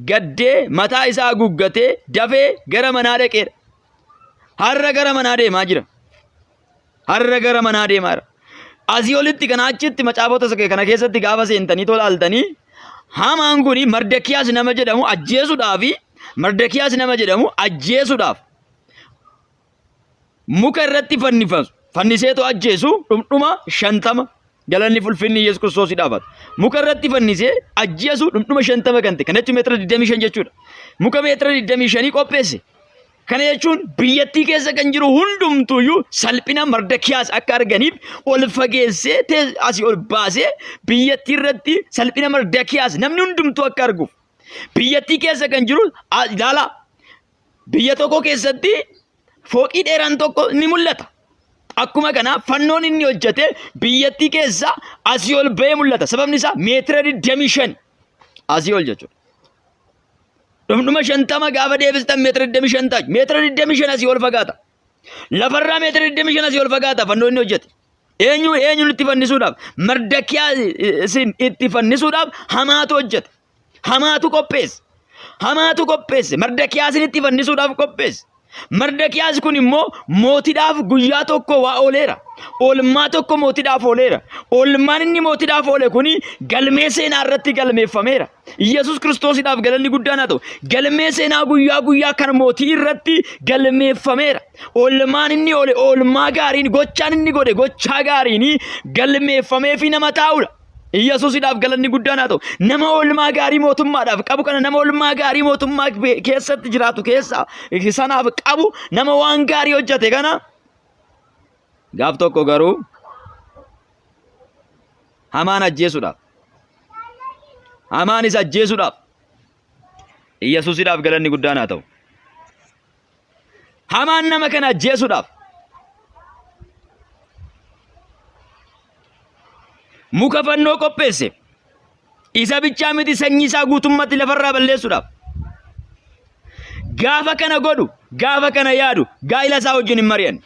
gaddee mataa isaa haguuggatee dafee gara manaa dhaqeedha. Har'a gara manaa deemaa jira. Har'a gara manaa deemaa jira. Asii olitti kana achitti macaafota kana keessatti gaafa seentanii tolaaltanii hamaan kun Mardakiyaas nama jedhamu ajjeesuudhaaf Mardakiyaas nama jedhamu ajjeesuudhaaf muka irratti fannifasu fanniseetu ajjeesu dhumdhuma 50 galanni fulfinni Yesuus Kiristoos dhaabata. Muka irratti fannisee ajjeesu dhumdhuma 50 kan ta'e kana jechuun meetira 25 jechuudha. Muka meetira 25 qopheesse. Kana jechuun biyyattii keessa kan jiru hundumtuuyyuu salphina Mardakiyaas akka arganiif ol fageessee asii ol baasee biyyattii irratti salphina Mardakiyaas namni hundumtuu akka arguuf. Biyyattii keessa kan jiru ilaalaa biyya tokko keessatti fooqii dheeraan tokko ni mul'ata. Akkuma kana fannoon inni hojjete biyyattii keessa asii ol ba'ee mul'ata. Sababni isaa meetira 25 asii ol jechuudha. Dhumdhuma 50 gaafa deebistan meetira 25 ta'a. Meetira 25 asii ol fagaata. Lafarraa meetira 25 asii ol fagaata fannoo inni hojjete. Eenyu eenyuun itti fannisuudhaaf? Mardakiyaasin itti fannisuudhaaf hamaatu hojjete. Hamaatu qopheesse. Hamaatu qopheesse. Mardakiyaasin itti fannisuudhaaf qopheesse. Mardakiyaas kun immoo mootiidhaaf guyyaa tokko waa ooleera. Oolmaa tokko mootiidhaaf ooleera. Oolmaan inni mootiidhaaf oole kun galmee seenaa irratti galmeeffameera. Yesuus Kiristoosiidhaaf galanni guddaan haa ta'u. Galmee seenaa guyyaa guyyaa kan mootii irratti galmeeffameera. Oolmaan inni oole oolmaa gaariin gochaan inni godhe gochaa gaariin galmeeffameefi nama taa'udha. Yesuusidhaaf galanni guddaan haa ta'u. Nama oolmaa gaarii mootummaadhaaf qabu kana nama oolmaa gaarii mootummaa keessatti jiraatu keessa sanaaf qabu nama waan gaarii hojjete kana gaaf tokko garuu hamaan ajjeesuudhaaf hamaan isa ajjeesuudhaaf Yesuusidhaaf galanni guddaan haa ta'u. Hamaan nama kana ajjeesuudhaaf muka fannoo qopheesse. Isa bichaa miti sanyii isaa guutummatti lafarraa balleessuudhaaf. Gaafa kana godhu, gaafa kana yaadu, gaa'ila isaa wajjin hin mari'anne.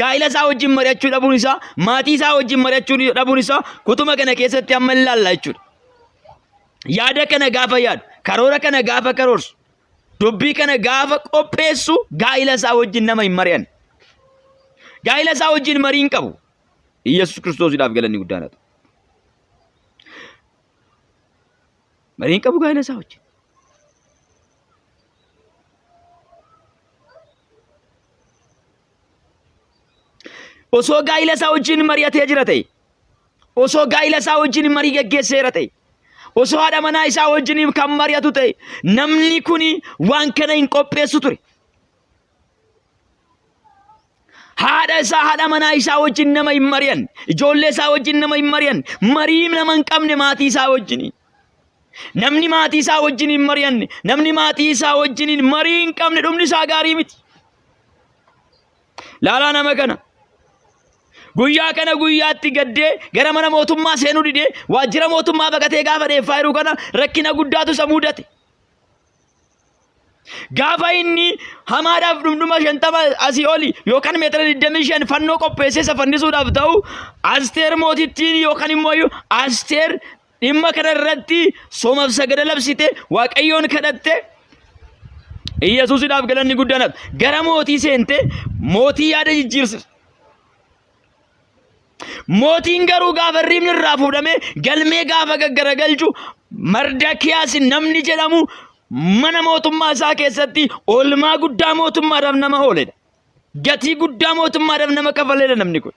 Gaa'ila isaa wajjin mari'achuu dhabuun isaa, maatii isaa wajjin mari'achuu dhabuun isaa kutuma kana keessatti amma ilaalla jechuudha. Yaada kana gaafa yaadu, karoora kana gaafa karoorsu, Dubbii kana gaafa qopheessu gaa'ila isaa wajjin nama hin mari'anne. Gaa'ila isaa wajjin marii hin qabu. Iyyasuus Kiristoosiidhaaf galanni guddaan haa ta'u.
Marii hin qabu gaa'ela isaa wajjin. Osoo gaa'ila isaa wajjin mari'atee jira ta'e, osoo gaa'ila isaa wajjin marii geggeesseera ta'e, osoo haadha manaa isaa wajjin kan mari'atu ta'e, namni kun waan kana hin qopheessu ture. Haadha isaa haadha manaa isaa wajjin nama hin mari'an, ijoollee isaa wajjin nama hin mari'an, marii nama hin qabne maatii isaa wajjin. Namni maatii isaa wajjin hin mari'anne, namni maatii isaa wajjin marii hin qabne dhumni isaa gaarii miti. Laalaa nama kana. Guyyaa kana guyyaatti gaddee gara mana mootummaa seenuu didee waajjira mootummaa baqatee gaafa dheeffaa jiru kana rakkina guddaatu isa mudate. Gaafa inni hamaadhaaf dhundhuma 50 asii oli yookaan meetira 25 fannoo qopheessee isa fannisuudhaaf ta'u Asteer mootittiin yookaan immoo Asteer dhimma kana irratti soomaaf sagada labsite Waaqayyoon kadhatte Iyyasuusidhaaf galanni guddaan haa ta'u. Gara mootii seente mootii yaada jijjiirsise. Mootiin garuu gaafa hirribni irraa fuudhamee galmee gaafa gaggaragalchu Mardakiyaas namni jedhamu mana mootummaa isaa keessatti oolmaa guddaa mootummaadhaaf nama ooledha. Gatii guddaa mootummaadhaaf nama kafaledha namni kun.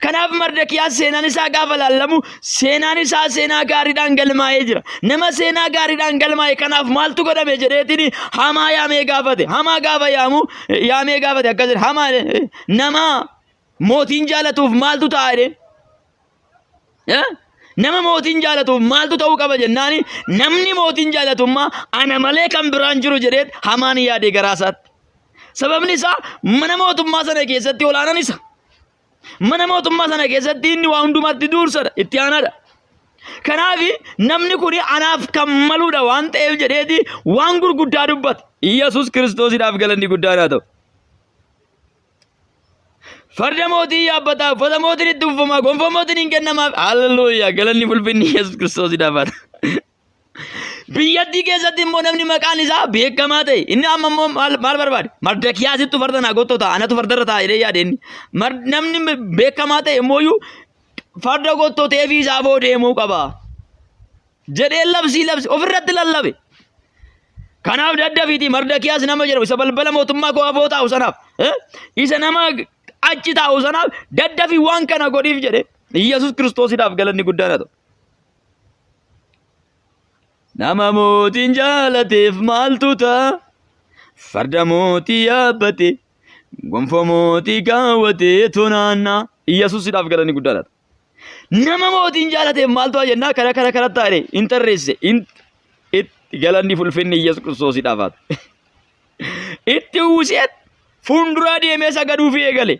Kanaaf Mardakiyaas seenaan isaa gaafa laallamu seenaan isaa seenaa gaariidhaan galmaa'ee jira. Nama seenaa gaariidhaan galmaa'e kanaaf maaltu godhame jedheetiin hamaa yaamee gaafate. Hamaa gaafa yaamu yaamee gaafate akkas jedhe hamaa nama mootiin jaalatuuf maaltu ta'a jedheen. Eh? Nama mootiin jaalatuuf maaltu ta'uu qaba jennaani namni mootiin jaalatummaa ana malee kan biraan jiru jedheet hamaan yaade garaa isaatti. Sababni isaa mana mootummaa sana keessatti olaanaan isa. Mana mootummaa sana keessatti inni waa hundumaatti duursadha, itti aanaadha. Kanaaf namni kun anaaf kan maluudha waan ta'eef jedheeti waan gurguddaa dubbate. Yesuus Kiristoosiidhaaf galanni guddaan haa ta'u. Farda mootii yaabbataa, uffata mootiin itti uffamaa, gonfoo mootiin hin kennamaaf. Haleluuyaa! Galanni fulfinni Yesuus Kiristoosiidhaaf haa ta'u. Biyyattii keessatti immoo namni maqaan isaa beekamaa ta'e inni amma immoo maal maal barbaade? Mardakiyaasittu farda naa gottoo ta'a anatu fardarra ta'a jedhee yaade inni. Namni beekamaa ta'e immoo farda gottoo ta'eefii isaa boo deemuu qaba. Jedhee labsii labse ofirratti lallabe. Kanaaf daddafiitii Mardakiyaas nama jedhamu isa balbala mootummaa koo afoo taa'u sanaaf isa nama achi taa'u sanaaf daddafii waan kana godhiif jedhe Iyyasuus Kiristoosiidhaaf galanni guddaan haa ta'u. Nama mootiin jaalateef maaltu ta'a? Farda mootii yaabbate gonfoo mootii kaawwatee tonaannaa. Iyyasuusidhaaf galanni guddaan haa ta'u. Nama mootiin jaalateef maaltu ta'a jennaa kana kana kana taa'e hin tarreesse itti galanni fulfinni Iyyasuus Kiristoosiidhaaf haa ta'u. Itti uwwisee fuulduraa deemee sagaduufii eegale.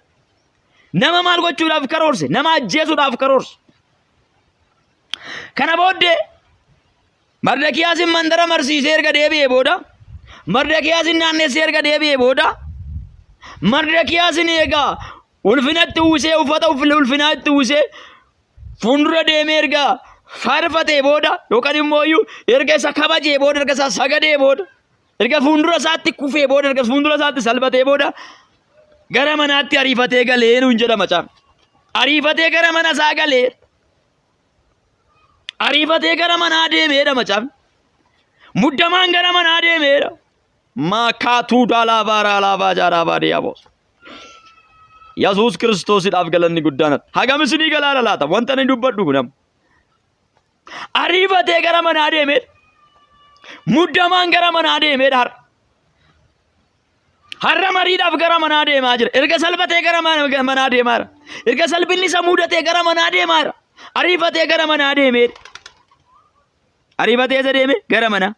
Nama maal gochuudhaaf karoorse? Nama ajjeesuudhaaf karoorse. Kana booddee Mardakiyaasin mandara marsiisee erga deebi'ee booda Mardakiyaasin naannessee erga deebi'ee booda Mardakiyaasin egaa ulfinatti uwwisee uffata ulfinaa itti uwwisee fuuldura deemee erga faarfatee booda yookaan immoo iyyuu erga isa kabajee booda erga isa sagadee booda erga fuuldura isaatti kufee booda erga fuuldura isaatti salphatee booda gara manaatti ariifatee galee nuun jedha macaafni. Ariifatee gara mana isaa galee Ariifatee gara manaa deemeedha macaafni. Muddamaan gara manaa deemeedha. Maakaatuu daalaabaa raalaabaa jaaraabaa diyaabos. Yesuus Kiristoosidhaaf galanni guddaan haa ta'u. Hagam isinii galaara laata? Wanta ani dubbadhu kun amma. Ariifatee gara manaa deemeedha. Muddamaan gara manaa deemeedha har'a. Har'a mariidhaaf gara manaa deemaa jira. Erga salphatee gara manaa deemaa jira. Erga salphinni isa mudatee gara manaa deemaa jira. Ariifatee gara manaa deemee. Ariifatee isa deeme gara manaa.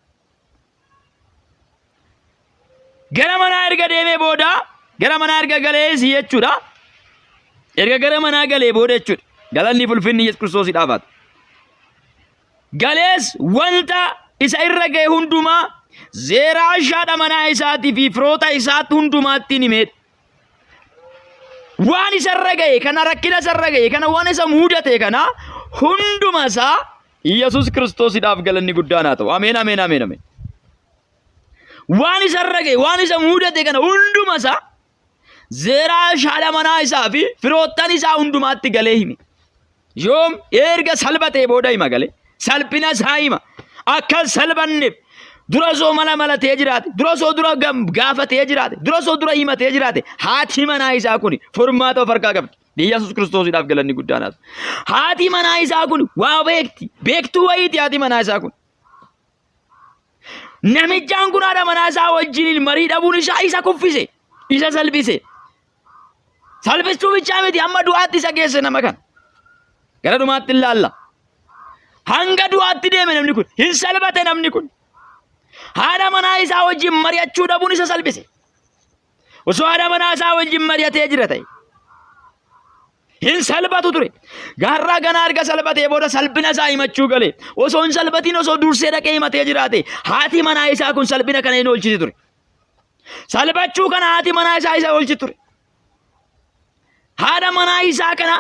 Gara manaa erga deemee booda gara manaa erga galees jechuudha. Erga gara manaa galee booda jechuudha. Galanni fulfinni Yesuus Kiristoosiidhaaf haa ta'u. Galees wanta isa irra ga'e hundumaa Zeeraash haadha manaa isaatii fi firoota isaatti hundumaatti ni hime. Waan isa irra ga'e kana rakkina isa irra ga'e kana waan isa muudate kana hunduma isaa Yesuus Kiristoosidhaaf galanni guddaan haa ta'u. Ameen ameen ameen ameen. Waan isa irra ga'e waan isa muudate kana hunduma isaa Zeeraash haadha manaa isaa fi firoottan isaa hundumaatti galee hime. Yoom erga salphatee booda hima galee. Salphina isaa hima.
Akka hin salphanneef dura osoo mala malatee jiraate, dura osoo dura gaafatee jiraate, dura osoo dura himatee jiraate, haati manaa isaa kun furmaata of harkaa qabdi. Yesuus Kiristoosiidhaaf galanni guddaan haa ta'u. Haati manaa isaa kun waa beekti. Beektuu wayiiti haati manaa isaa kun. Namichaan kun haadha manaa isaa wajjiniin marii dhabuun isaa isa kuffise, isa salphise. Salphistuu bichaa miti hamma du'aatti isa geesse nama kana. Gara dhumaatti ilaalla. Hanga du'aatti deeme namni kun hin salphate namni kun. Haadha manaa isaa wajjin mari'achuu dhabuun isa salphise. Osoo haadha manaa isaa wajjin mari'atee jira ta'e. Hin salphatu ture. Gaarraa ganaa erga salphatee booda salphina isaa himachuu gale. Osoo hin salphatiin osoo dursee dhaqee himatee jiraate haati manaa isaa kun salphina kana hin oolchiti ture. Salphachuu kana haati manaa isaa isa oolchiti ture. Haadha manaa isaa kana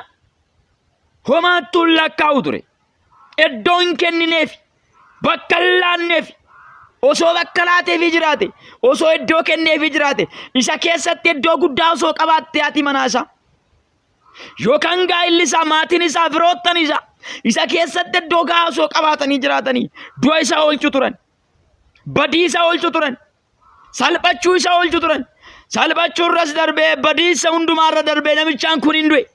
homaattuu hin lakkaa'u ture. Iddoo hin kennineef, bakka hin laanneef, osoo bakka laateefii jiraate, osoo iddoo kenneefii jiraate, isa keessatti iddoo guddaa osoo qabaatte haati manaa isaa. Yookaan gaa'illi isaa, maatiin isaa, firoottan isaa isa keessatti iddoo gahaa osoo qabaatanii jiraatanii du'a isa oolchu turan. Badii isa oolchu turan. Salphachuu isa oolchu turan. Salphachuu irras darbee badiisa hundumaa irra darbee namichaan kun hin du'e.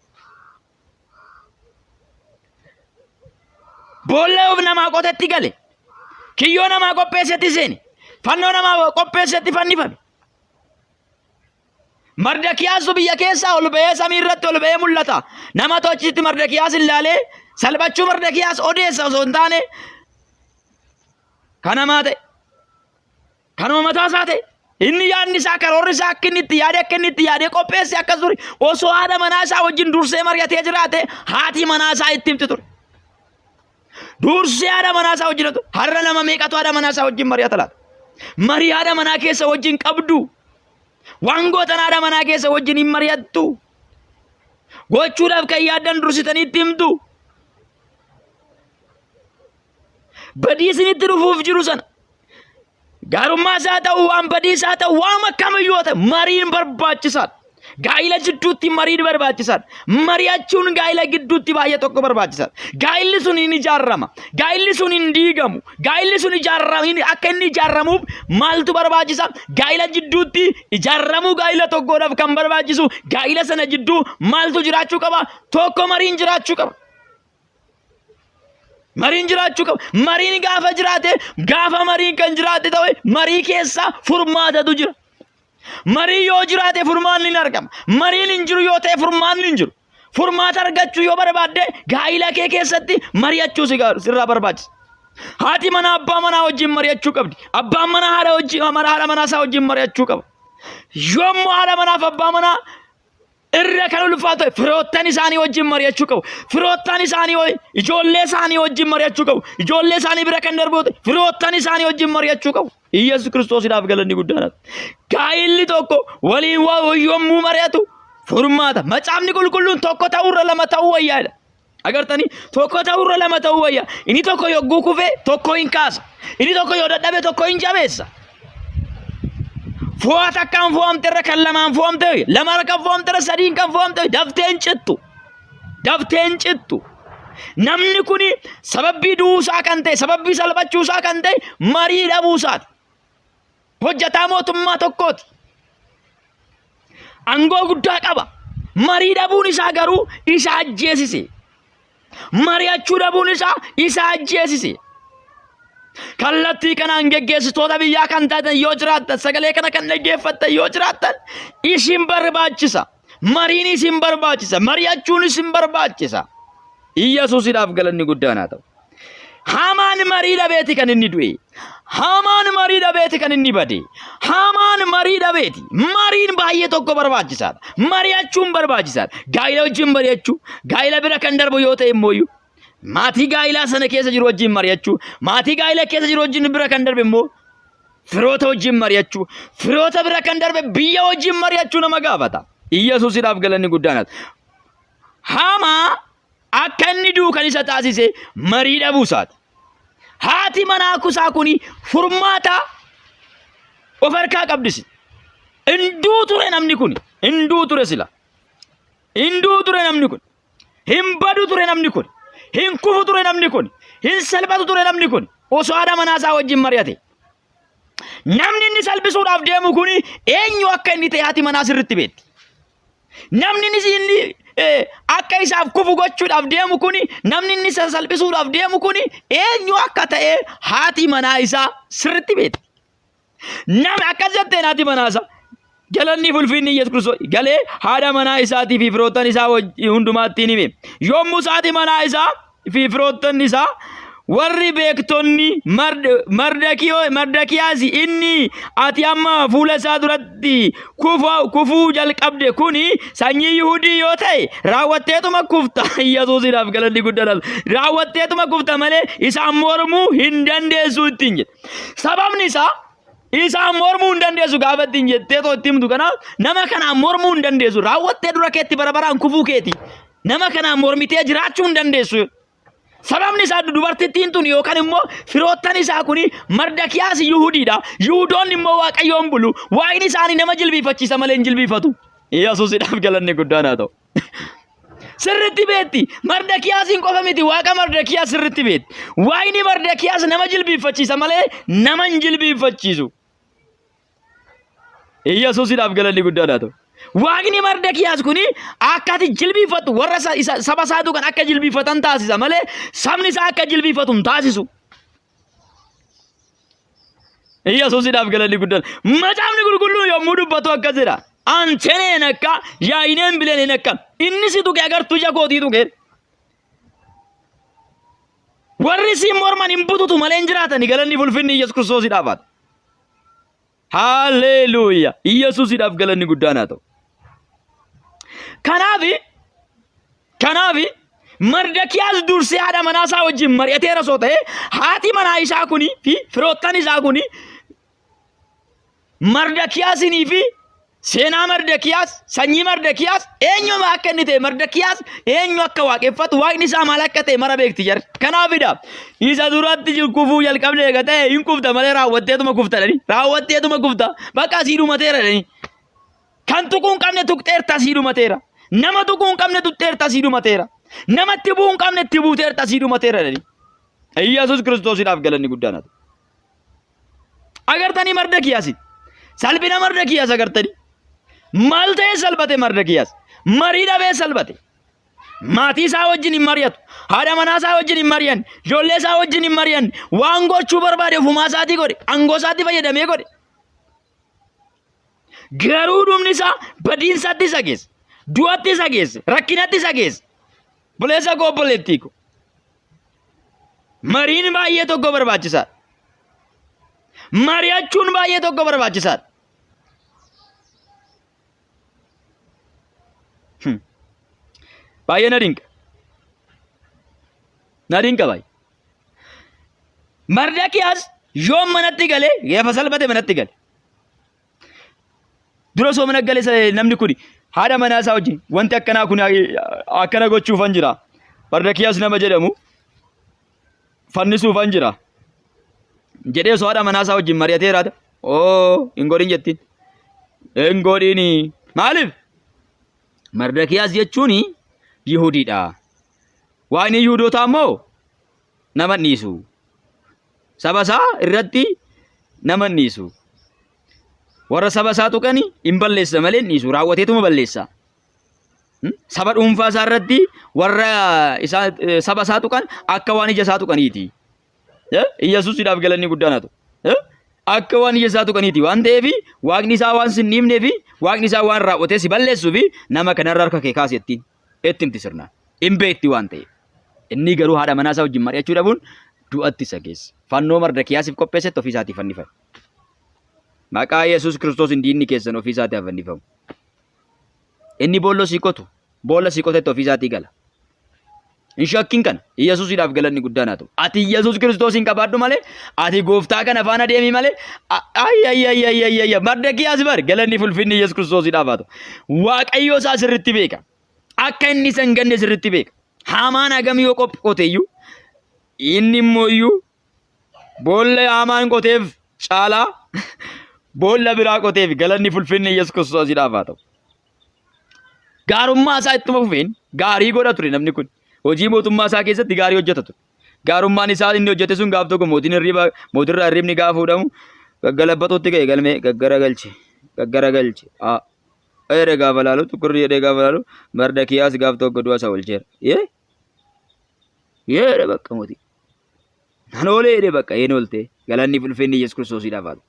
Boolla of namaa qotetti gale. Kiyyoo namaa qopheessetti seene. Fannoo namaa qopheessetti fannifame. Mardakiyaasu biyya keessaa ol ba'ee samii irratti ol ba'ee mul'ata. Nama achitti Mardakiyaas ilaalee salphachuu Mardakiyaas odeessa osoo hin taane kanamaa ta'e. Kanuma mataa isaa ta'e. Inni yaadni isaa karoorri isaa akka inni itti yaade akka inni itti yaadee qopheesse akkas ture. Osoo haadha manaa isaa wajjin dursee mari'atee jiraate haati manaa isaa itti himti ture. Dursee haadha manaa isaa wajjin ture. Har'a nama meeqatu haadha manaa isaa wajjin mari'ata laata? Marii haadha manaa keessa wajjin qabdu. Waan gootan haadha manaa keessa wajjin hin mari'attu. Gochuudhaaf kan yaaddan dursitanii itti himtu. Badii isinitti dhufuuf jiru sana gaarummaa isaa ta'u waan badii isaa ta'u waan akkamiyyuu haa ta'u mariin barbaachisaadha. Gaa'ila jidduutti mariin barbaachisaadha. Mari'achuun gaa'ila gidduutti baay'ee tokko barbaachisaadha. Gaa'illi sun hin ijaarama. Gaa'illi sun hin diigamu. Gaa'illi sun ijaarama akka inni ijaaramuuf maaltu barbaachisa? Gaa'ila jidduutti ijaaramuu gaa'ila tokkoodhaaf kan barbaachisu gaa'ila sana jidduu maaltu jiraachuu qaba? Tokko mariin jiraachuu qaba. Mariin jiraachuu qaba. Mariin gaafa jiraate gaafa mariin kan jiraate ta'e marii keessa furmaatatu jira. Marii yoo jiraate furmaanni hin argama. Mariin hin jiru yoo ta'e furmaanni hin jiru. Furmaata argachuu yoo barbaadde gaa'ila kee keessatti mari'achuu si sirraa barbaachisa. Haati manaa abbaa manaa wajjin mari'achuu qabdi. Abbaan manaa haadha wajjin haadha manaa isaa wajjin mari'achuu qaba. Yommuu haadha manaaf abbaa manaa irra kan ulfaatu ta'e firoottan isaanii wajjin mari'achuu qabu. Firoottan isaanii ijoollee isaanii wajjin mari'achuu qabu. Ijoollee isaanii bira kan darbu ta'e firoottan isaanii wajjin mari'achuu qabu. Iyyasuus Kiristoosiidhaaf galanni guddaan. Gaa'illi tokko waliin waa yommuu mari'atu furmaata. Macaafni qulqulluun tokko ta'urra lama ta'uu wayyaadha. Agartanii tokko ta'urra lama ta'uu wayya. Inni tokko yogguu kufe tokko hin kaasa. Inni tokko yoo dadhabe tokko hin jabeessa. Fo'aa takkaan fo'amte irra kan lamaan fo'amte wayya. Lama kan fo'amte irra sadiin kan fo'amte wayya. Daftee hin cittu. Daftee hin cittu. Namni kun sababbii du'uusaa kan ta'e, sababbii salphachuusaa kan ta'e marii dhabuusaati. Hojjetaa mootummaa tokkooti. Aangoo guddaa qaba. Marii dhabuun isaa garuu isa ajjeesise. Mari'achuu dhabuun isaa isa ajjeesise. Kallattii kanaan geggeessitoota biyyaa kan taatan yoo jiraattan sagalee kana kan dhaggeeffattan yoo jiraattan isin barbaachisa. Mariin isin barbaachisa. Mari'achuun isin barbaachisa. Iyyasuusidhaaf galanni guddaan haa ta'u. Hamaan marii dhabeeti kan inni du'e. Hamaan marii dhabeeti kan inni bade. Hamaan marii dhabeeti. Mariin baay'ee tokko barbaachisaadha. Mari'achuun barbaachisaadha. Gaa'ila wajjin mari'achuu, gaa'ila bira kan darbu yoo ta'e immoo iyyuu maatii gaa'ilaa sana keessa jiru wajjin mari'achuu, maatii gaa'ila keessa jiru wajjin bira kan darbe immoo firoota wajjin mari'achuu, firoota bira kan darbe biyya wajjin mari'achuu nama gaafata. Iyyasuusidhaaf galanni guddaan haa ta'u. Hamaa akka inni du'u kan isa taasise marii dhabuu isaati. Haati manaa kusaa kuni furmaata of harkaa qabdisi. Hinduu ture namni kun. Hinduu ture sila. Hinduu ture namni kun. Hin badu ture namni kun. Hin kufu ture namni kun. Hin salphatu ture namni kun.
Osoo haadha manaa isaa wajjin mari'ate. Namni inni salphisuudhaaf deemu kun eenyu akka inni ta'e haati manaa sirriitti beekti. Namni inni inni akka isaaf kufu gochuudhaaf deemu kun namni inni isa salphisuudhaaf deemu kun eenyu akka ta'e haati manaa isaa sirriitti beekti. Nama akkas jetteen haati manaa isaa galanni fi ulfinni Yesuus Kiristoos galee haadha manaa isaatii fi firoottan isaa hundumaatti ni hime. Yommus haati manaa isaa fi firoottan isaa warri beektonni Mardakiyaas inni ati amma fuula isaa duratti kufuu jalqabde kuni sanyii Yihudii yoo ta'e raawwatteetuma kufta. Yesuusiidhaaf galanni guddaan raawwatteetuma kufta malee isaan mormuu hin dandeessu ittiin jedhe. Sababni isaa isaan mormuu hin dandeessu gaafa ittiin jettee too itti himtu kanaaf nama kanaan mormuu hin dandeessu raawwattee dura keetti bara baraan kufuu keeti. Nama kanaan mormitee jiraachuu hin dandeessu. Sababni isaa dubartittiin tun yookaan immoo firoottan isaa kun Mardakiyaas Yihudiidha. Yihudoonni immoo Waaqayyoon bulu. Waaqni isaanii nama jilbiifachiisa malee hin jilbiifatu. Yesuusidhaaf galanni guddaan haa ta'u. Sirriitti beekti. Mardakiyaasiin qofa miti waaqa Mardakiyaas sirriitti beekti. Waaqni Mardakiyaas nama jilbiiffachiisa malee nama hin jilbiiffachiisu. Yesuusidhaaf galanni guddaan haa ta'u. Waaqni Mardakiyaas kuni akka ati jilbiiffattu warra saba isaatu kan akka jilbiiffatan taasisa malee sabni isaa akka jilbiiffatu hin taasisu. Yesuusidhaaf galanni guddaan. Macaafni qulqulluun yommuu dubbatu akkas jedha. Anteneen akka yaayineen bileeneen akka inni si tuqe agartuu ija kootii tuqe. Warri siin morman hin bututu malee hin jiraatani galanni fulfinni Yesuus Kiristoosiidhaaf haa ta'u. Haleluuyaa! Yesuusidhaaf galanni guddaan haa ta'u. Kanaaf kanaaf Mardakiyaas dursee haadha manaa isaa wajjin mari'ateera osoo ta'e haati manaa isaa kuni fi firoottan isaa kuni Mardakiyaasinii fi seenaa Mardakiyaas sanyii Mardakiyaas eenyuma akka inni ta'e Mardakiyaas eenyu akka waaqeffatu waaqni isaa maal akka ta'e mara beekti jarri. Kanaafidha isa duratti jiru kufuu jalqabne eega ta'e hin kufta malee raawwatteetuma kufta dhani raawwatteetuma kufta bakka asii dhumateera dhani. Kan tuquu hin qabne tuqxeerta asii dhumateera. Nama tuquu hin qabne tuqxeerta asii dhumateera. Namatti bu'uu hin qabne itti buuteerta asii dhumateera dhani. Iyyasuus Kiristoosiidhaaf galanni guddaan haa ta'u. Agartanii Mardakiyaasi. Salphina Mardakiyaas agartanii. Maal ta'ee salphate Mardakiyaas? Marii dhabee salphate. Maatii isaa wajjin hin mari'atu. Haadha manaa isaa wajjin hin mari'an. Ijoollee isaa wajjin hin mari'an. Waan gochuu barbaade ofumaa isaatii godhe. Aangoo isaatti fayyadamee godhe. Garuu dhumni isaa badiinsatti isa geesse. Du'atti isa geesse. Rakkinatti isa geesse. Obboleessa koo obboleettii koo. Mariin baay'ee tokko barbaachisaadha. Mari'achuun baay'ee tokko barbaachisaadha. Baay'ee na dinqa. Na dinqa baay'ee. Mardakiyaas yoom manatti galee gaafa salphate manatti gale. Dura osoo mana gale namni kun haadha manaa isaa wajjin wanti akkanaa kun akkana gochuufan jira. Mardakiyaas nama jedhamu fannisuufan jira. Jedhee osoo haadha manaa isaa wajjin mari'atee raata. Oo hin godhin jettiin. Hin godhini. Maaliif? Mardakiyaas jechuun Yihudiidha. Waaqni Yihudotaa immoo nama hin dhiisu. Saba isaa irratti nama hin dhiisu. Warra saba isaa tuqani hin balleessa malee hin dhiisu. Raawwateetuma balleessa. Saba dhuunfaa isaa irratti warra isaa saba isaa tuqan akka waan ija isaa tuqaniiti. Iyyasuusidhaaf galanni guddaan haa ta'u. Akka waan ija isaa tuqaniiti waan ta'eef waaqni isaa waan sin dhiifneef waaqni isaa waan raawwatee si balleessuuf nama kanarra harka kee kaasi ittiin itti himti sirnaan. Hin beekti waan ta'eef. Inni garuu haadha manaa isaa wajjin mari'achuu dhabuun du'atti isa geesse. Fannoo Mardakiyaasiif qopheessetti ofii isaatii fannifame. Maqaa Yesuus Kiristoosiin diinni keessan ofii isaatii haa fannifamu. Inni boolloo sii qotu, boolla sii qotetti ofii isaatii gala. Hin shakkin kana. Yesuusidhaaf galanni guddaan haa ta'u. Ati Yesuus Kiristoosiin qabaadhu malee, ati gooftaa kana faana deemi malee, ay ay ay ay ay ay Mardakiyaas bar galanni fulfinni Yesuus Kiristoosiidhaaf haa ta'u. Waaqayyoo isaa sirriitti beeka. Akka inni isa hin ganne sirriitti beeka. Haamaan hagam yoo qophi qote iyyuu, inni immoo iyyuu boolla haamaan qoteef caalaa boolla biraa qoteef galanni fulfinni Yesuus Kiristoosiidhaaf haa ta'u. Gaarummaa isaa ittuma fufeen gaarii godha ture namni kun. Hojii mootummaa isaa keessatti gaarii hojjeta ture. Gaarummaan isaa inni hojjete sun gaaf tokko mootiin hirriba mootirraa hirribni gaafa fuudhamu gaggalabbatutti ka'e galmee gaggaragalche gaggaragalche. Aa jedhee gaafa laalu tukurri jedhee gaafa laalu Mardakiyaas gaaf tokko du'a isa oolcheera. Yee yee jedhe bakka mootii. Nan oolee jedhe bakka een oolte galanni fi ulfinni Yesuus Kiristoosiidhaaf haa ta'u.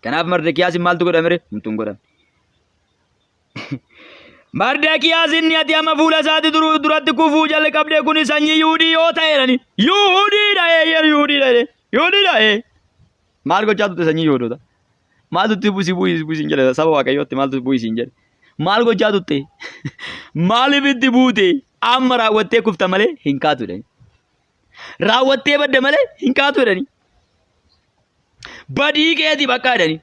Kanaaf Mardakiyaas maaltu godhame ree? Homtuu hin godhamne. Mardakiyaas inni ati amma fuula isaatti duratti kufuu jalqabde kun sanyii Yihuudii yoo ta'e jedhani. Yihuudiidha eeyyee Yihuudiidha jedhe. Yihuudiidha ee. Maal gochaa turte sanyii Yihuudoota? Maaltu itti bu'isi bu'isi bu'isi hin jedhe saba Waaqayyootti maaltu bu'isi hin jedhe. Maal gochaa turte? Maaliif itti buute? Amma raawwattee kufta malee hin kaatu jedhani. Raawwattee badda malee hin kaatu jedhani. Badii keeti bakka jedhani.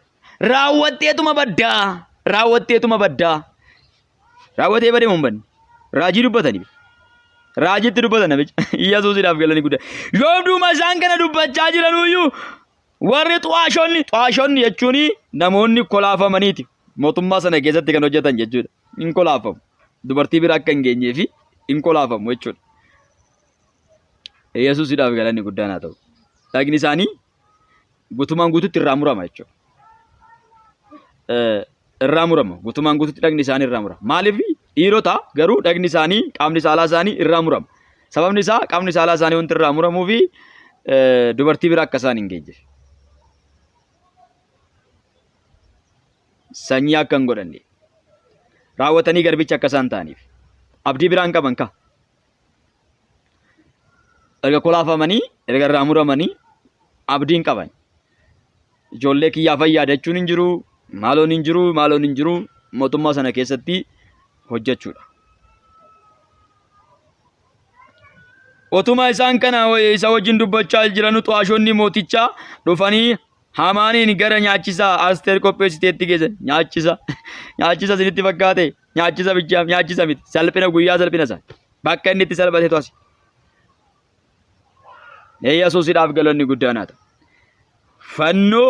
Raawwatteetuma baddaa. Raawwatteetuma baddaa. Raawwatee badee moo hin badne? Raajii dubbatani. Raajiitti dubbatan namicha. Yesuusidhaaf galanii guddaa. Yoo duuma isaan kana dubbachaa jiranuyyuu warri xu'aashonni xu'aashonni jechuun namoonni kolaafamaniiti. Mootummaa sana keessatti kan hojjetan jechuudha. Hin kolaafamu. Dubartii bira akka hin geenyee fi hin kolaafamu jechuudha. Yesuusidhaaf galanni guddaan haa ta'u. Dhagni isaanii guutumaan guututti irraa murama jechuudha. Irraa murama. Guutumaan guututti dhagni isaanii irraa murama. Maaliif dhiirota garuu dhagni isaanii qaamni saalaa isaanii irraa murama. Sababni isaa qaamni saalaa isaanii wanti irraa muramuu fi dubartii bira akka isaan hin geenye. Sanyii akka hin godhanne. Raawwatanii garbicha akka isaan ta'aniif. Abdii biraan qaban ka. Erga kolaafamanii, erga irraa muramanii abdii hin qaban. Ijoollee kiyyaafan yaadachuun hin jiru, maaloon hin jiru, maaloon hin jiru mootummaa sana keessatti hojjechuudha. Otuma isaan kana isa wajjin dubbachaa jiranu xu'aashonni mootichaa dhufanii Hamaaniin gara nyaachisaa Asteer qopheessiteetti geessan. Nyaachisa. Nyaachisa isinitti fakkaate. Nyaachisa bichaa nyaachisa miti. Salphina guyyaa salphina isaa. Bakka inni itti salphatetu asi. Yesuusidhaaf galanni guddaan haa ta'u. Fannoo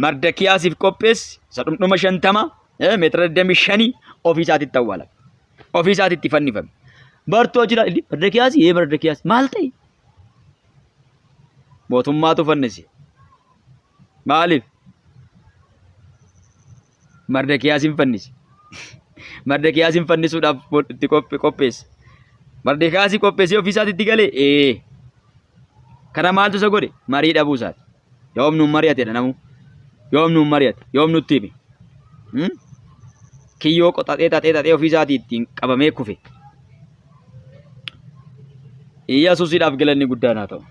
Mardakiyaasiif qopheesse isa dhundhuma 50 meetira 25 ofii isaatitti awwaalame. Ofii isaatitti fannifame. Bartuu achi ilaali. Mardakiyaasi ee Mardakiyaasi maal ta'e? Mootummaatu fannise. Maaliif? Mardekiyaasin fannise. Mardekiyaasin fannisuudhaaf itti qopheesse. Mardekiyaasii qopheessee ofii isaatitti galee? Ee. Kana maaltu isa godhe? Marii dhabuu isaati. Yoom nuun mari'atedha namuu. Yoom nuun mari'ate? Yoom nutti hime? Kiyyoo qoxaxee xaxee xaxee ofii isaatii ittiin qabamee kufe. Yesuusidhaaf galanni guddaan haa ta'u.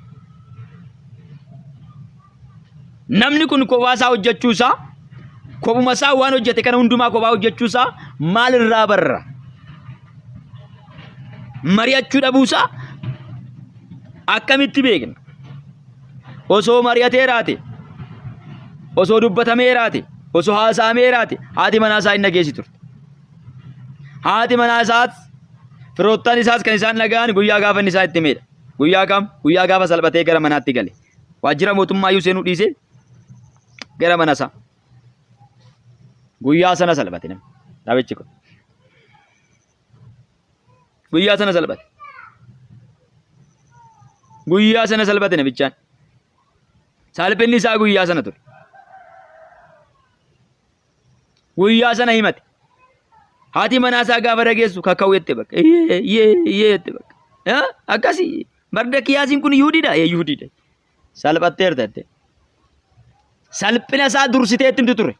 Namni kun kophaa isaa hojjechuu isaa kophuma isaa waan hojjete kana hundumaa kophaa hojjechuu isaa maal irraa barra? Mari'achuu dhabuu isaa akkamitti beekna? Osoo mari'atee raate, osoo dubbatamee raate, osoo haasa'amee raate haati manaa isaa hin dhageessi turte. Haati manaa isaas firoottan isaas kan isaan dhaga'an guyyaa gaafa inni isaa itti himeedha. Guyyaa kam? Guyyaa gaafa salphatee gara manaatti gale. Waajjira mootummaa iyyuu seenuu dhiisee gara mana isaa. Guyyaa sana salphate namni. Namichi kun. Guyyaa sana salphate. Guyyaa sana salphate namichaan. Salphinni isaa guyyaa sana ture. Guyyaa sana himate. Haati manaa isaa gaafa dhageessu kaka'u jette bakka. Iyyee iyyee iyyee jette bakka. Akkasii. Mardakiyaasiin kun Yihudiidha? Ee Yihudiidha. Salphatteerta jette. Salphina isaa dursitee itti himti ture.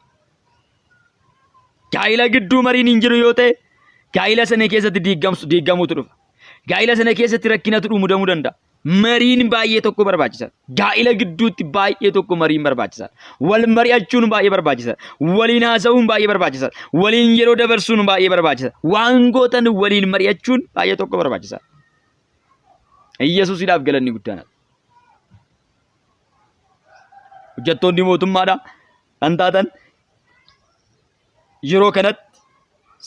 Gaa'ila gidduu mariin hin jiru yoo ta'e gaa'ila sana keessatti diiggamuutu dhufa. Gaa'ila sana keessatti rakkinatu mudamuu danda'a. Mariin baay'ee tokko barbaachisaadha. Gaa'ila gidduutti baay'ee tokko mariin barbaachisaadha. Wal mari'achuun baay'ee barbaachisaadha. Waliin haasa'uun baay'ee barbaachisaadha. Waliin yeroo dabarsuun baay'ee barbaachisaadha. Waan gootan waliin mari'achuun baay'ee tokko barbaachisaadha. Iyyasuusidhaaf galanni guddaan. Hojjettoonni mootummaadha kan taatan yeroo kanatti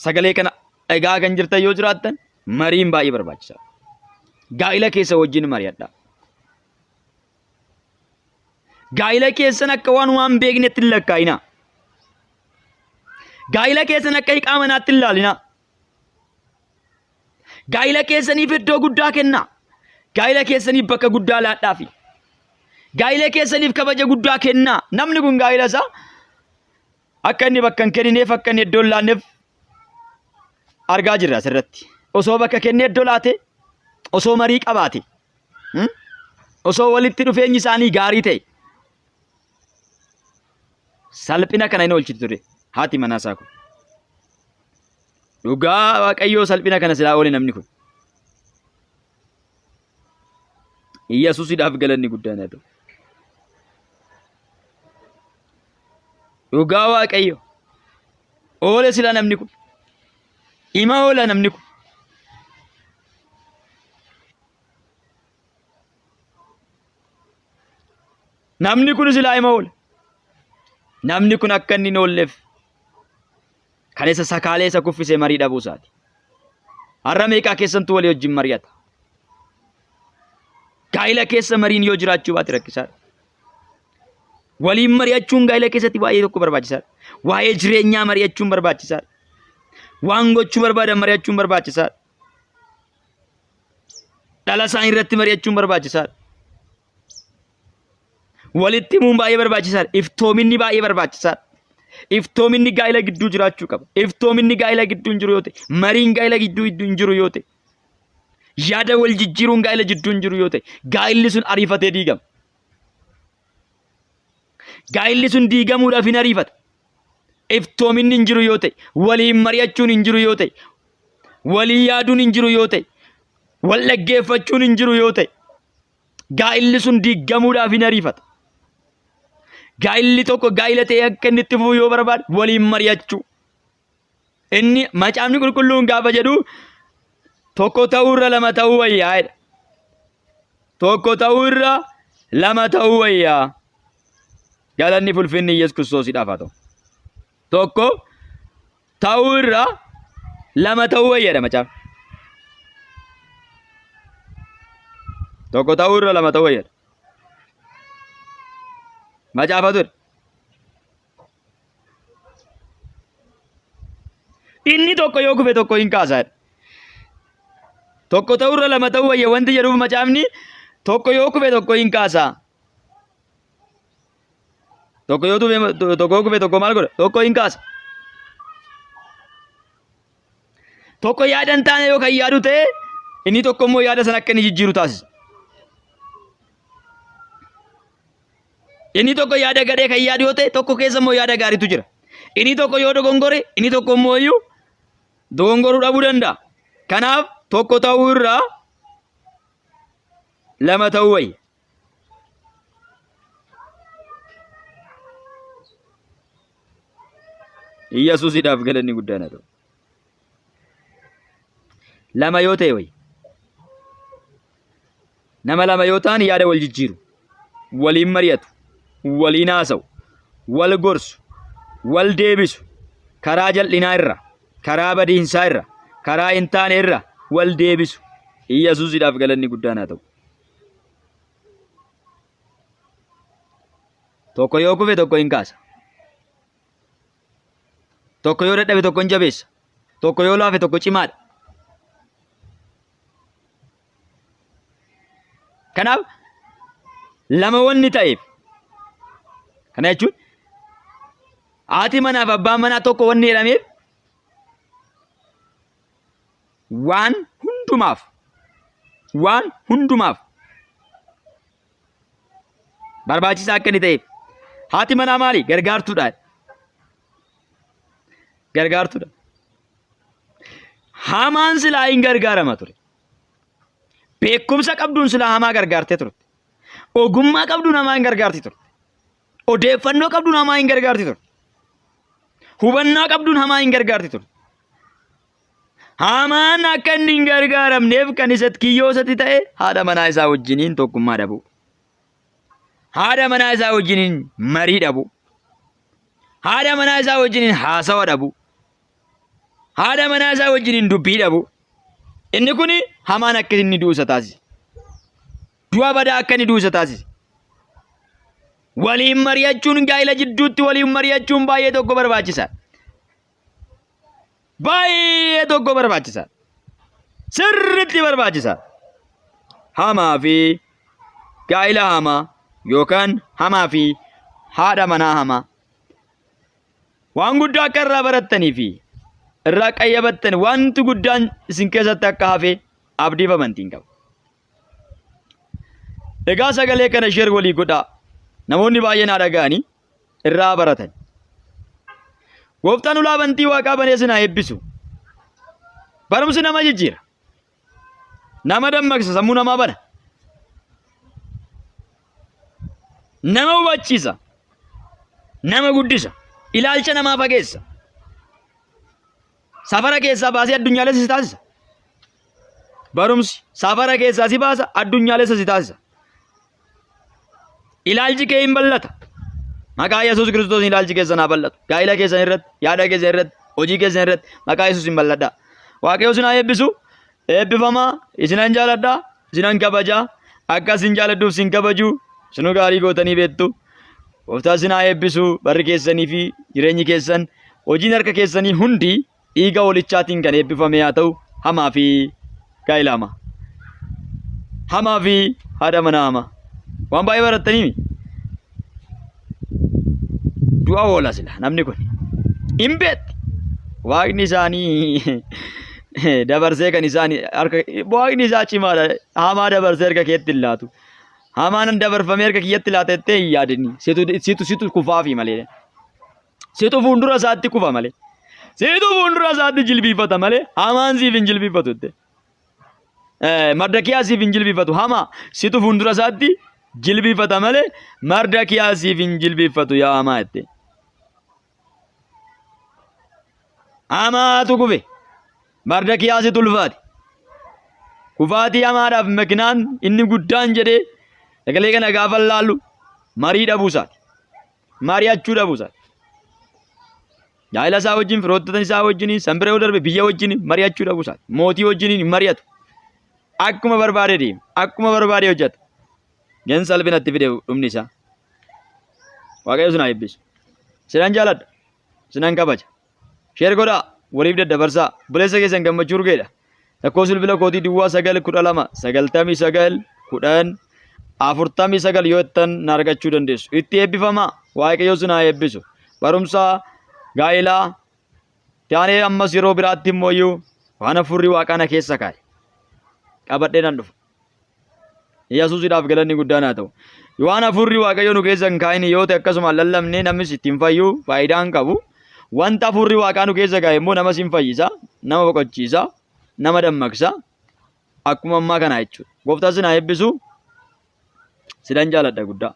sagalee kana dhagaa kan jirtan yoo jiraattan mariin baay'ee barbaachisaadha. Gaa'ila keessa wajjin mari'adhaa. Gaa'ila keessan akka waan waan beeknetti hin lakkaa'inaa. Gaa'ila keessan akka hiqaa manaatti hin laalinaa. Gaa'ila keessaniif iddoo guddaa kennaa. Gaa'ila keessaniif bakka guddaa laadhaafi. Gaa'ila keessaniif kabaja guddaa kennaa. Namni kun gaa'ila isaa akka inni bakka hin kennineef akka inni iddoo hin laanneef argaa jirra asirratti. Osoo bakka kennee iddoo laate, osoo marii qabaate, osoo walitti dhufeenyi isaanii gaarii ta'e, salphina kana hin oolchiti ture haati manaa isaa kun. Dhugaa Waaqayyoo salphina kana silaa oole namni kun. Iyyasuusidhaaf galanni guddaan haa ta'u. Dhugaa Waaqayyo oole sila namni kun. Ima oola namni kun. Namni kun silaa ima oola. Namni kun akka inni hin oolleef kan isa sakaalee isa kuffise marii dhabuu isaati. Har'a meeqaa keessantu walii wajjin mari'ata? Gaa'ila keessa mariin yoo jiraachuu baate rakkisaadha. Waliin mari'achuun gaa'ila keessatti baay'ee tokko barbaachisaadha. Waa'ee jireenyaa mari'achuun barbaachisaadha. Waan gochuu barbaadan mari'achuun barbaachisaadha. Dhala isaanii irratti mari'achuun barbaachisaadha. Walitti himuun baay'ee barbaachisaadha. Iftoominni baay'ee barbaachisaadha. Iftoominni gaa'ila gidduu jiraachuu qaba. Iftoominni gaa'ila gidduu hin jiru yoo ta'e, mariin gaa'ila gidduu hin jiru yoo ta'e, yaada wal jijjiiruun gaa'ila gidduu hin jiru yoo ta'e, gaa'illi sun ariifatee diigama. Gaa'illi sun diigamuudhaaf hin ariifata. Iftoominni hin jiru yoo ta'e, waliin mari'achuun hin jiru yoo ta'e, walii yaaduun hin jiru yoo ta'e, wal dhaggeeffachuun hin jiru yoo ta'e, gaa'illi sun diigamuudhaaf hin ariifata. Gaa'illi tokko gaa'ila ta'ee akka inni itti fufu yoo barbaade waliin mari'achuu. Inni macaafni qulqulluun gaafa jedhu tokko ta'uu irra lama ta'uu wayyaa jedha. Tokko ta'uu irra lama ta'uu wayyaa. Galanni fulfinni Yesuus Kiristoosiidhaaf haa ta'u. Tokko ta'uu irra lama ta'uu wayyaadha macaafni. Tokko ta'uu irra lama ta'uu wayyaadha. Macaafatu jedha. Inni tokko yoo kufe tokko hin kaasa. Tokko ta'urra lama ta'uu wayya wanti jedhuuf macaafni tokko yoo kufe tokko hin kaasa. Tokko yoo tufe tokko yoo kufe tokko maal godha? Tokko hin kaasa. Tokko yaada hin taane yoo kan yaadu ta'e inni tokko immoo yaada sana akka inni jijjiiru taasisa. Inni tokko yaada gadhee kan yaadu yoo ta'e tokko keessa immoo yaada gaariitu jira. Inni tokko yoo dogongore inni tokko immoo iyyuu dogongoruu dhabuu danda'a. Kanaaf tokko ta'uu irraa lama ta'uu wayya. Iyyasuusidhaaf galanni guddaan haa ta'u. Lama yoo ta'e wayya. Nama lama yoo ta'an yaada wal jijjiiru, waliin mari'atu, waliin haasa'u, wal gorsu, wal deebisu, karaa jal'inaa irra, karaa badiinsaa irra, karaa hin taane irra wal deebisu. Iyyasuusidhaaf galanni guddaan haa ta'u. Tokko yoo kufe tokko hin kaasa. Tokko yoo dadhabe tokko hin jabeessa. Tokko yoo laafe tokko cimaadha. Kanaaf lama wanni ta'eef kana jechuun haati manaaf abbaan manaa tokko wanni jedhameef waan hundumaaf waan hundumaaf barbaachisaa akka inni ta'eef haati manaa maali gargaartuudha gargaartuudha hamaan silaa hin gargaarama ture beekumsa qabduun silaa hamaa gargaartee turte ogummaa qabduun hamaa hin gargaarti turte odeeffannoo qabduun hamaa hin gargaarti turte hubannaa qabduun hamaa hin gargaarti turte Hamaan akka inni hin gargaaramneef kan isatti kiyyoo isatti ta'e haadha manaa isaa wajjiniin tokkummaa dhabuu. Haadha manaa isaa wajjiniin marii dhabuu. Haadha manaa isaa wajjiniin haasawa dhabuu. Haadha manaa isaa wajjiniin dubbii dhabuu. Inni kun hamaan akka inni du'u isa taasise. Du'a badaa akka inni du'u isa taasise. Waliin mari'achuun gaa'ila jidduutti waliin mari'achuun baay'ee tokko barbaachisaadha. Baay'ee tokko barbaachisaadha. Sirriitti barbaachisaadha. Hamaa fi gaa'ila hamaa yookaan hamaa fi haadha manaa hamaa. Waan guddaa akka irraa barattanii fi irraa qayyabattan wanti guddaan isin keessatti akka hafe abdiif amantiin qaba. Egaa sagalee kana sheer walii godhaa. Namoonni baay'een haa dhaga'anii irraa baratan. Gooftaan ulaa bantii waaqaa banee isin haa eebbisu. Barumsi nama jijjiira. Nama dammaqsa, sammuu namaa bana. Nama hubachiisa. Nama guddisa. Ilaalcha namaa fageessa. Safara keessaa baasee addunyaalessa si taasisa. Barumsi safara keessaa si baasa, addunyaalessa si taasisa. Ilaalchi kee hin bal'ata. Maqaa Yesuus Kiristoos ilaalchi keessan haa bal'atu. Gaa'ila keessan irratti, yaada keessan irratti, hojii keessan irratti maqaa Yesuus hin bal'adha. Waaqayyo isin haa eebbisu. Eebbifamaa isinan jaaladha, isinan kabaja. Akka isin jaaladhuuf isin kabaju. Isinuu gaarii gootanii beektu. Gooftaa isin haa eebbisu. Barri keessanii fi jireenyi keessan, hojiin harka keessanii hundi dhiiga hoolichaatiin kan eebbifame haa ta'u hamaa fi gaa'ila hamaa. Hamaa fi haadha manaa hamaa. Waan baay'ee barattanii du'a oola sila namni kun. Hin beekti. Waaqni isaanii dabarsee kan isaanii harka waaqni isaa cimaadha. Hamaa dabarsee harka keetti hin laatu. Hamaan dabarfamee harka kiyyatti laata jettee hin yaadini. Situ situ situ kufaafi malee. Situ fuuldura isaatti kufa malee. Situ fuuldura isaatti jilbiifata malee hamaan siif hin jilbiifatu jette. Mardakiyaa siif hin jilbiifatu hamaa situ fuuldura isaatti jilbiifata malee Mardakiyaa siif hin jilbiifatu yaa hamaa jette. Hamaatu kufe. Mardakiyaasitu ulfaate. Kufaatii hamaadhaaf makinaan inni guddaan jedhee sagalee kana gaafa laallu marii dhabuu isaati. Mari'achuu dhabuu isaati. Gaa'ela isaa wajjin, firoottota isaa wajjin, san bira yoo darbe biyya wajjin mari'achuu dhabuu isaati. Mootii wajjin hin mari'atu. Akkuma barbaade deema. Akkuma barbaade hojjeta. Gan salphina itti fide dhumni isaa. Waaqayyo isin haa eebbisu. Sinan jaaladha. Sinan kabaja. Sheer godhaa. Waliif daddabarsaa. Obboleessa keessan gammachuu urgeedha. Lakkoofsi bilbila kootii duwwaa 9 12 99 10 49 yoo jettan na argachuu dandeessu. Itti eebbifamaa. Waaqayyo isin haa eebbisu. Barumsa gaa'elaa taanee ammas yeroo biraatti immoo iyyuu waan hafuurri waaqaa na keessa kaa'e qabadhee nan dhufa. Yesuusidhaaf galanni guddaan haa ta'u. Waan hafuurri Waaqayyoo nu keessa hin kaa'in yoo ta'e akkasumaan lallabnee namnis ittiin fayyu faayidaa hin qabu. Wanta hafuurri Waaqaa nu keessa kaa'e immoo namas hin fayyisa, nama boqochiisa, nama dammaqsa. Akkuma ammaa kana jechuudha. Gooftaan sin haa eebbisu. Sinan jaaladha guddaa.